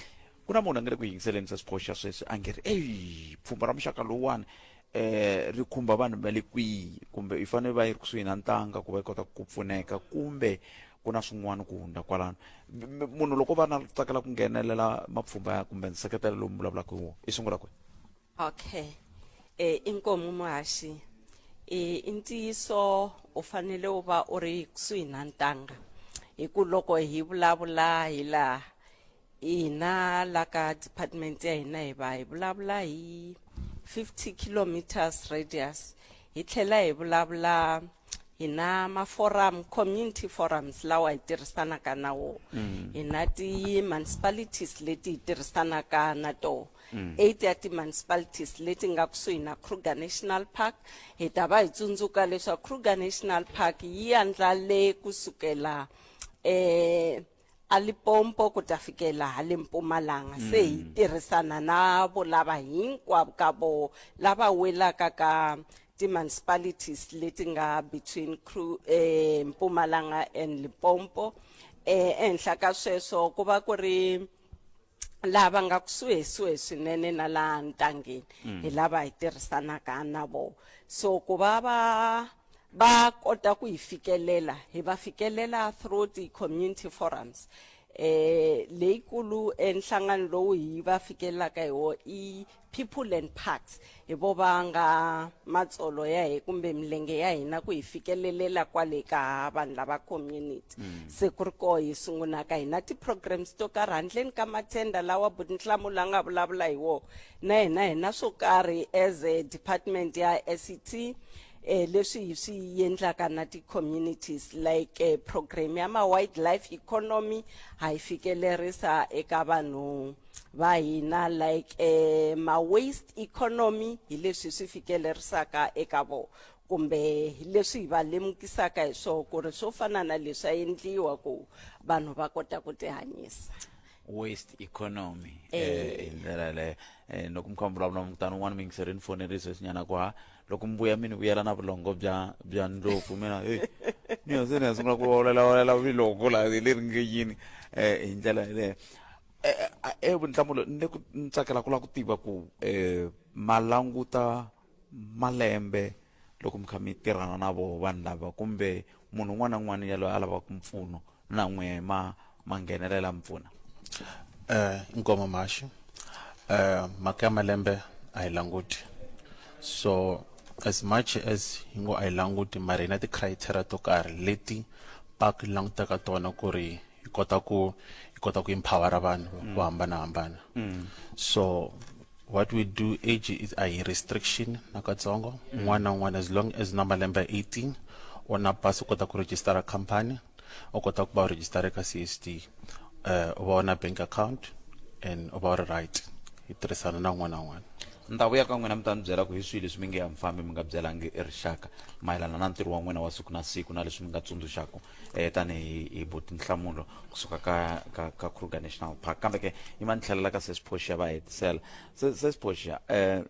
[SPEAKER 2] Ku na munhu a nga le ku yingiseleni se swiphosha sweswi a nge ri eyi pfhumba ra muxaka lowuwani eh ri khumba vanhu va le kwihi kumbe yi fanele va yi ri kusuhi na ntanga ku va yi kota ku pfuneka kumbe ku na swin'wana ku hundza kwalano. Munhu loko va na tsakela ku nghenelela mapfhumba ya kumbe nseketelo lowu mi vulavulaka hi wona i sungula kwihi?
[SPEAKER 13] Okay. Eh inkomu muhaxi. Eh i ntiyiso u fanele u va u ri kusuhi na ntanga. Hi ku loko hi vulavula hi laha hina la ka department ya hina hi va hi vulavula hi 50 kilometers radius hi tlhela hi vulavula hi na ma-forum community forums lawa hi tirhisanaka na wona. Hi na ti-municipalities leti hi tirhisanaka na tona. 8 ya ti-municipalities leti nga kusuhi na Kruger National Park. Hi ta va hi tsundzuka leswaku Kruger National Park yi andlale kusukela eh a Limpopo ku ta fikela hale Mpumalanga. Se hi tirhisana na vo lava hinkwavo ka vo lava welaka ka ti-municipalities leti nga between Kru, eh, Mpumalanga and Limpopo. Eh, ehenhla ka sweswo ku va ku ri lava nga kusuhisuhi swinene na laha ntangeni hi lava hi tirhisanaka na vona. So ku va va va kota ku hi fikelela hi va fikelela through ti-community forums. Eh leyikulu enhlangano lowu hi va fikelelaka hi wona i People and Parks. Hi vo va nga matsolo ya hi kumbe milenge ya hina ku hi fikelelela kwale ka vanhu lava community. Se ku ri koho hi sungulaka hi na ti-programs to karhi handleni ka mathenda lawa buti Nhlamulo a nga vulavula hi wona na hina hi na swo karhi as a department ya SET eh leswi hi swi endlaka na ti-communities like eh, program ya ma-wildlife economy ha yi fikelerisa eka vanhu va hina like eh, ma-waste economy hi leswi swi fikelerisaka eka vona kumbe hi leswi hi va lemukisaka hi swona ku ri swo fana na leswi a endliwa ku vanhu va kota ku tihanyisa.
[SPEAKER 2] Waste economy eh hi ndlela yaleyo. Eh loko mi kha mi vulavula mutani un'wana mi yingiseri ni foneri sweswinyana ku ha loko mi vuya mi ni vuyela na vulongo bya bya ndlopfu mina hey ni ya se ni ya sungula ku olela vilongo la leri nge yini eh hi ndlela yaleyo. Eh eh Nhlamulo ni le ku ni tsakela ku lava ku tiva ku eh ma languta malembe loko mi kha mi tirhana na voho vanhu lava kumbe munhu un'wana na un'wana yaloye a lavaka mpfuno na n'we ma ma nghenelela mi pfuna?
[SPEAKER 14] Eh Nkomo Mhaxi eh mhaka ya malembe a hi languti so as much as hi ngo a hi languti mara hi na ti-criteria to karhi leti park yi langutaka tona ku ri yi kota ku yi kota ku empowera vanhu vo hambanahambana. So what we do, age is a hi restriction nakatsongo. Un'wana na un'wana as long as na malembe ya 18 u na pasi u kota ku registera company u kota ku va u register eka CSD u va u na bank account and u va u ri right hi tirhisana na un'wana na un'wana.
[SPEAKER 2] Ni ta vuya ka n'wina mi ta ni byela ku hi swihi leswi mi nge a mi fambi mi nga byelangi rixaka mayelana na ntirho wa n'wina wa siku na siku na leswi mi nga tsundzuxaka eh tanihi hi buti Nhlamulo kusuka ka ka ka Kruger National Park. Kambe ke yima ni tlhelela ka Sis Portia va hetisela. Sis Portia eh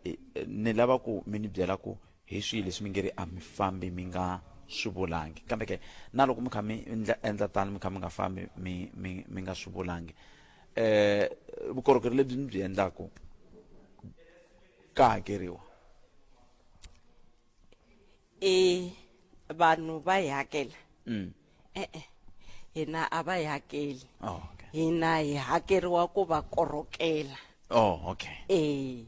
[SPEAKER 2] ni lava ku mi ni byela ku hi swihi leswi mi nge ri a mi fambi mi nga swi vulangi kambe ke na loko mi kha mi endla tano mi kha mi nga fambi mi mi mi nga swi vulangi eh vukorhokeri lebyi mi byi endlaku ka hakeriwa?
[SPEAKER 13] E vanhu va hi hakela? E-e, hina a va hi hakeli.
[SPEAKER 2] Oh, okay.
[SPEAKER 13] Hina hi hakeriwa ku va korhokela.
[SPEAKER 2] Oh, okay.
[SPEAKER 13] E.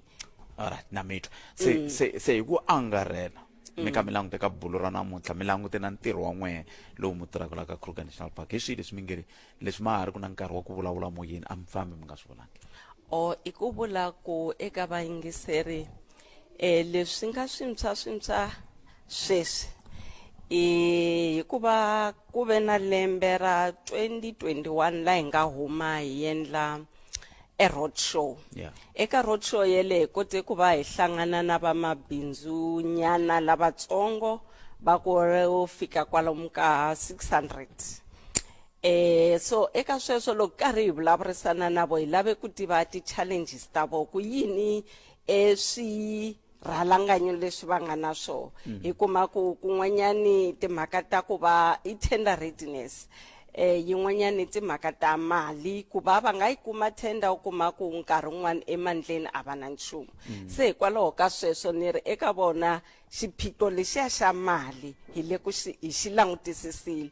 [SPEAKER 2] Alright, na mi twa. Se se se hi ku angarhela mi kha mi langute ka bulo ra namuntlha mi langute na ntirho wa n'wehe lowu mi tirhaka la ka Kruger National Park hi swihi leswi mi nge ri leswi ma ha ri ku na nkarhi wa ku vulavula moyeni a mi fambi mi nga swi vulangi?
[SPEAKER 13] O i ku vula ku eka vayingiseri eh leswi nga swintshwa swintshwa sweswi i hikuva ku ve na lembe ra 2021 la hi nga huma hi endla e road show
[SPEAKER 2] Yeah.
[SPEAKER 13] eka road show yele hi kote ku va hi hlangana na vamabindzu nyana lavatsongo va ku fika kwalomu ka 600 Eh so eka sweswo loko karhi hi vulavurisana na vo hi lave ku tiva ti-challenges ta vo ku yini e swirhalanganyo leswi va nga na swona hi kuma ku kun'wanyani timhaka ta ku va i tender readiness eh yin'wanyani timhaka ta mali ku va va nga yi kuma tender u kuma ku nkarhi wun'wani emandleni a va na nchumu se hikwalaho ka sweswo ni ri eka vona xiphiqo lexiya xa mali hi le ku xi hi xi langutisisile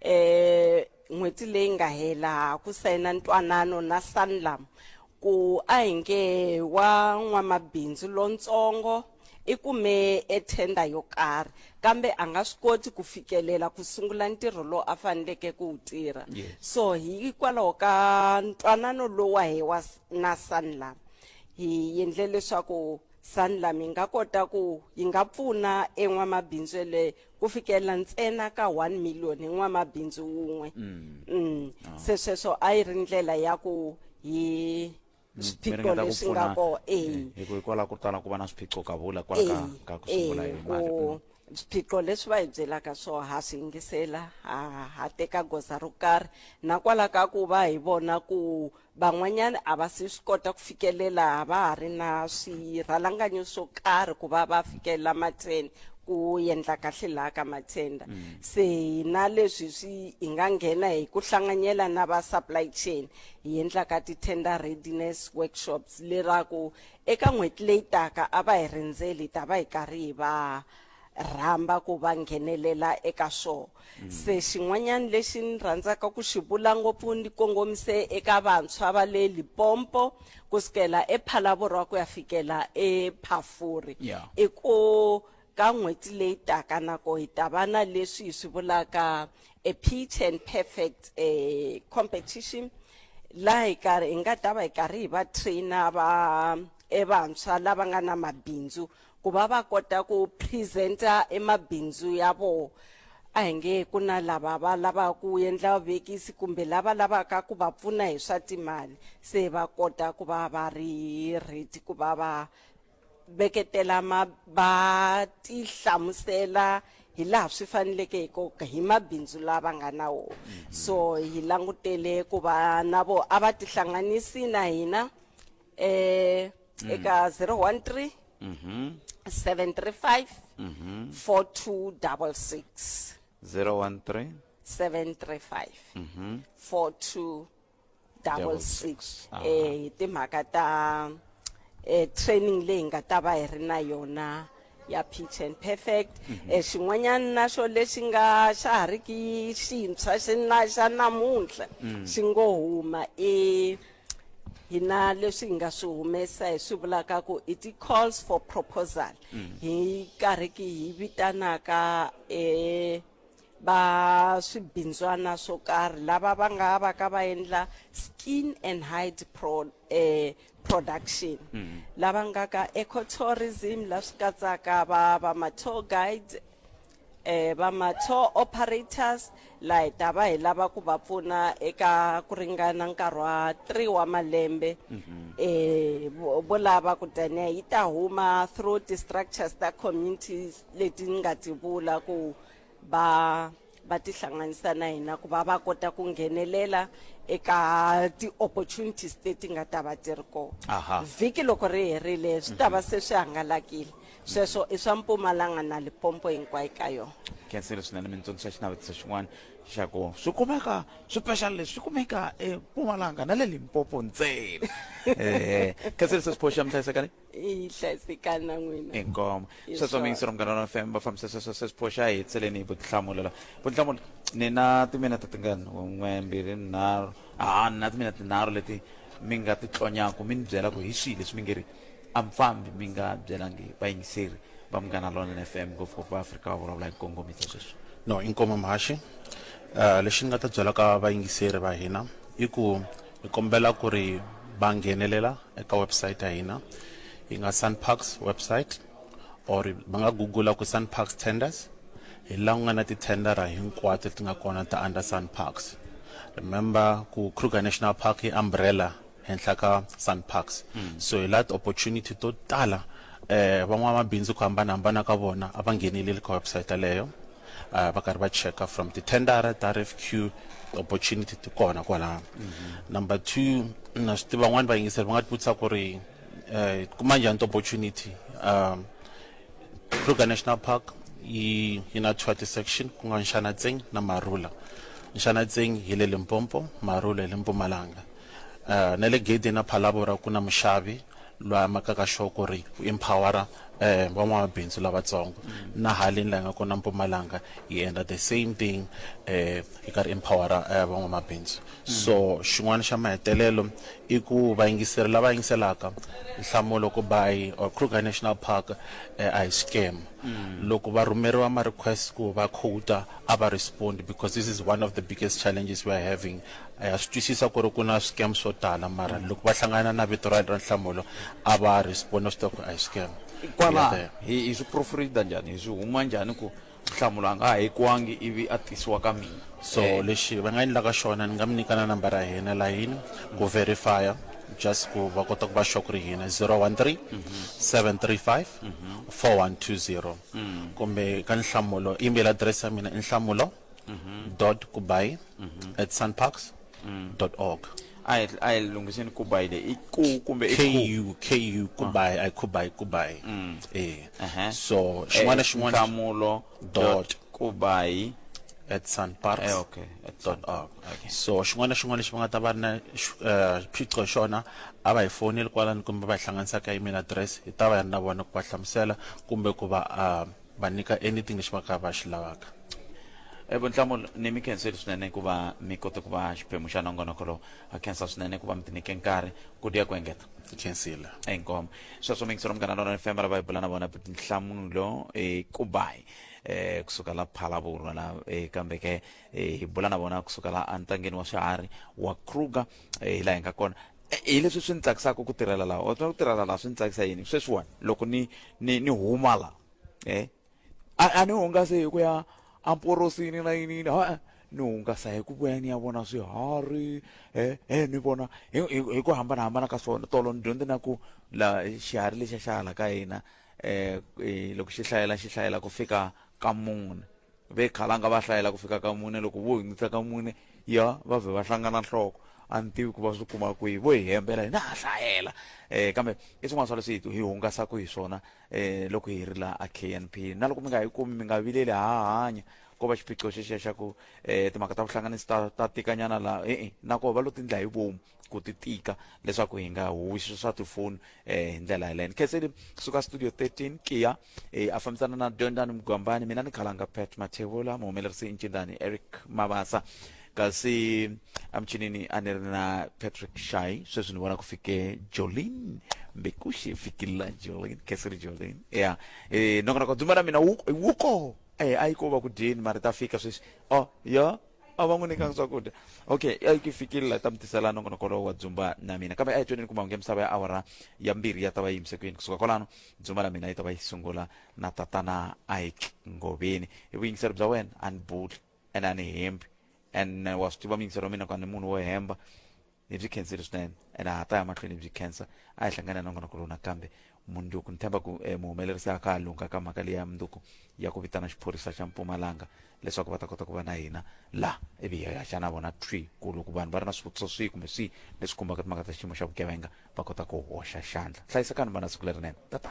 [SPEAKER 13] eh n'hweti leyi nga hela ha ku sayina ntwanano na Sanlam ku a hi nge wa n'wamabindzu lontsongo i kume e tender yo karhi kambe a nga swi koti ku fikelela ku sungula ntirho lowu a faneleke ku wu tirha
[SPEAKER 2] Yes.
[SPEAKER 13] so hikwalaho ka ntwanano lowu wa he wa na Sanlam hi endle leswaku Sanlam yi nga kota ku yi nga pfuna en'wamabindzu yeleyo ku fikelela ntsena ka 1 million hi n'wamabindzu wun'we mm. Se sweswo a yi ri ndlela ya ku hi
[SPEAKER 2] Mi
[SPEAKER 13] swiphiqo
[SPEAKER 2] ringeta ku
[SPEAKER 13] leswi nga
[SPEAKER 2] pfuna,
[SPEAKER 13] kona
[SPEAKER 2] eh,
[SPEAKER 13] eh
[SPEAKER 2] hi ku hikwalaho ku tala ku va na swiphiqo ka vula kwala ka ka ku sungula
[SPEAKER 13] eh
[SPEAKER 2] hi mali
[SPEAKER 13] ku swiphiqo leswi va hi byelaka swona ha swi yingisela ha ha teka goza ro karhi na kwala ka ku va hi vona ku Van'wanyana a va si swi kota ku fikelela va ha ri na swirhalanganyo swo karhi ku va va fikelela mathenda ku endla kahle laha ka mathenda se hina leswi swi hi nga nghena hi ku hlanganyela na va supply chain hi endlaka ti-tender readiness workshops leraku eka n'hweti leyi taka a va hi rindzeli hi ta va hi karhi hi va rhamba ku va nghenelela eka swona se xin'wanyana lexi ni rhandzaka ku xi vula ngopfu ni kongomise eka vantshwa va le Limpopo kusukela ePhalaborwa ku ya fikela ePhafuri
[SPEAKER 2] Yeah.
[SPEAKER 13] i ku ka n'hweti leyi taka na ko hi ta va na leswi hi swi vulaka a pitch and perfect eh, competition laha hi karhi hi nga ta va hi karhi hi va trainer va evantshwa lava nga na mabindzu ku va va kota ku presenter emabindzu ya vona a hi nge ku na lava va lavaka ku endla vuvekisi kumbe lava lavaka ku va pfuna hi swa timali se va kota ku va va ri ready ku va va veketela ma va ti hlamusela hi laha swi faneleke hi koka hi mabindzu lava nga na wona so hi langutele ku va na vo a va tihlanganisi na hina eh eka 013 735 4266
[SPEAKER 2] 013
[SPEAKER 13] 735 4266 eh hi timhaka ta eh training leyi nga ta va hi ri na yona ya pitch and perfect eh xin'wanyana na xo lexi nga xa ha ri ki xintshwa xi na xa namuntlha xi ngo huma i hina leswi hi nga swi humesa hi swi vulaka ku i ti-calls for proposal hi karhi ki hi vitanaka eh va swibindzwana swo karhi lava va nga va ka va endla skin and hide pro, eh, production lava nga ka ecotourism la swi katsaka va va ma-tour guide eh va ma tour operators la hi ta va hi lava ku va pfuna eka ku ringana nkarhi wa 3 wa malembe eh vo vo lava ku taniya yi ta huma through ti-structures ta communities leti ni nga ti vula ku va va tihlanganisa na hina ku va va kota ku nghenelela eka ti-opportunities leti nga ta va ti ri kona
[SPEAKER 2] Aha.
[SPEAKER 13] vhiki loko ri herile swi ta va se swi hangalakile sweswo i swa Mpumalanga na Limpopo hinkwayo ka yona.
[SPEAKER 2] Khensile swinene mi ni tsundzuxa xinavetiso xin'wana xa ku swi kumeka swipexali leswi swi kumeka eMpumalanga na le Limpopo ntsena. Eh, khensile sesi Portia mi hlayisekani?
[SPEAKER 13] Yi hlayisekani na n'wina.
[SPEAKER 2] Inkomu.
[SPEAKER 13] Hi
[SPEAKER 2] Sweswo
[SPEAKER 13] swona.
[SPEAKER 2] miyingiseri Munghana Lonene FM va fambisa sweswo sesi Portia hi tseleni hi vutihlamulela. Vutihlamulo ni na timinete tingani? N'we, mbirhi, nharhu. Ah, ni na timinete tinharhu leti mi nga ti tlonyaku mi ni byela ku hi swihi leswi mi nge ri a mi fambi mi nga byelangi vayingiseri va Munghana Lonene FM ngopfungopfu va Afrika va vulavula hi ku kongomisa sweswi.
[SPEAKER 14] No, inkomu muhaxi. Uh, lexi ni nga ta byela ka vayingiseri va hina i ku hi kombela ku ri va nghenelela eka website ya hina yi nga SANParks website or va nga google ku SANParks tenders hi laha ku nga na tithendara hinkwato leti nga kona ta under SANParks. Remember ku Kruger National Park i umbrella henhla ka SANParks. So hi laha ti-opportunity to tala eh van'wamabindzu ku hambanahambana ka vona a va ngheneleli ka website yaleyo uh, va karhi va cheka from tithendara ta RFQ opportunity ti kona kwalano. Number 2, na swi tiva van'wani vayingiseri va nga tivutisa ku ri eh kuma njhani ti-opportunity. Kruger National Park yi yi na two section ku nga Nxanatseng na Marula. Nxanatseng hi le Limpopo, Marula hi le Mpumalanga. Na le gedeni na Phalaborwa ku na muxavi loyi a makaka sure ku ri u empowera van'wamabindzu lavatsongo. Na haleni laha hi nga kona Mpumalanga hi endla the same thing hi karhi empowera van'wamabindzu. So xin'wana xa mahetelelo i ku vayingiseri lava yingiselaka nhlamulo ku by or Kruger National Park a hi scam. Loko va rhumeriwa ma request ku va quota a va respond because this is one of the biggest challenges we are having. Ha swi twisisa ku ri ku na scam swo tala mara loko va hlangana na vito ra ra nhlamulo a va respond swi tiva ku a hi scam.
[SPEAKER 2] Kwala hi swi proofread njhani, hi swi huma njhani ku nhlamulo a nga ha hekiwangi ivi a tisiwa ka mina?
[SPEAKER 14] So lexi va nga endlaka xona ni nga mi nyika na nambara ya hina layini ku verify just ku va kota ku va sure ku ri hina 013 735 4120 kumbe ka nhlamulo email address ya mina i nhlamulo dot kubayi at sanparks dot org.
[SPEAKER 2] A hi lunghiseni kubayi leyi i ku kumbe i
[SPEAKER 14] ku? K U kubayi a hi kubayi kubayi eh so xin'wana na xin'wana
[SPEAKER 2] nhlamulo dot kubayi
[SPEAKER 14] at sanparks
[SPEAKER 2] eh, okay at
[SPEAKER 14] dot org. So xin'wana na xin'wana lexi va nga ta va ri na xiphiqo hi xona a va hi foneli kwalano kumbe va hi hlanganisa ka email address hi ta va hi ri na vona ku va hlamusela kumbe ku va va nyika anything lexi va ka va xi lavaka.
[SPEAKER 2] Vunhlamulo ni mi khenseli swinene ku va mi kote ku va xiphemu xa nongonoko lowu. Ha khensa swinene ku va mi tinyike nkarhi ku dya ku engeta.
[SPEAKER 14] Khensile.
[SPEAKER 2] Inkomu. Sweswo miyingiselo Munghana Lonene FM lava hi bula na vona Nhlamulo Kubayi kusuka la Phalaborwa la kambe ke hi bula na vona kusuka la entangeni wa swiharhi wa Kruger hi laha hi nga kona. Hi leswi swi ni tsakisaka ku tirhela laha. Wa twa ku tirhela laha swi ni tsakisa yini? Sweswiwani loko ni ni ni huma la a ni hungasi hi ku ya amporosini na yini yini ha ni hungasa hi ku vuya ni ya vona swiharhi ni vona hi ku hambanahambana ka swona. Tolo ni dyondze na ku la xiharhi lexiya xa hala ka hina loko xi hlayela xi hlayela ku fika ka mune. Ve khalanga va hlayela ku fika ka mune, loko vo hundzisa ka mune ya va vhe va hlangana nhloko. A ni tivi ku va swi kuma kwihi, vo hi hembela hina ha hlayela. Kambe i swin'wana swa leswi hi hungasaka hi swona loko hi ri la a KNP. Na loko mi nga hi kumi mi nga vileli, ha hanya. Ko va xiphiqo xexiya xa ku timhaka ta vuhlanganisi ta tikanyana la, e-e, na koho va lo tindla hi vomu ku ti tika leswaku hi nga huwisi swa tifoni hi ndlela yaleyo. Ni khenseli kusuka studio 13 Kia a fambisana na Dyondzani Mugwambani, mina ni Khalanga Pat Mathebula, muhumelerisi Ncindani Eric Mabasa, kasi emichinini a ni ri na Patrick Shai. Sweswi ni vona ku fike Jolene Mbekuxi, fikile Jolene, khenseli Jolene ya nongonoko dzumba na mina wu ko a yi ko va ku dyeni mara ta fika sweswi. Oh ya a va n'wi nyikanga swakudya. Okay, a yi ki fikile la ta mi tisela nongonoko lowu wa dzumba na mina. Kambe a hi tweneni ku mahungu ya misava ya awara ya 2 ya ta va yi yimise ku yini. Kusuka kwalano dzumba la mina yi ta va yi sungula na tatana Ike Ngoveni. Hi vuyingiseri bya wena a ni buli ene a ni hembi, and wa swi tiva muyingiseri wa mina ku a ni munhu wo hemba. Ni byi khensile swinene ene ha ta ya mahlweni byi khensa. A hi hlangana nongonoko lowu nakambe mundzuku. Ni tshemba ku muhumelerisi a kha a lungha ka mhaka liya ya mundzuku ya ku vitana xiphorisa xa Mpumalanga leswaku va ta kota ku va na hina la, ivi hi haxa na vona thwi ku loko vanhu va ri na swivutiso swihi kumbe swihi leswi khumbaka timhaka ta xiyimo xa vugevenga va kota ku hoxa xandla. Hlayisekani, va na siku lerinene. Tata.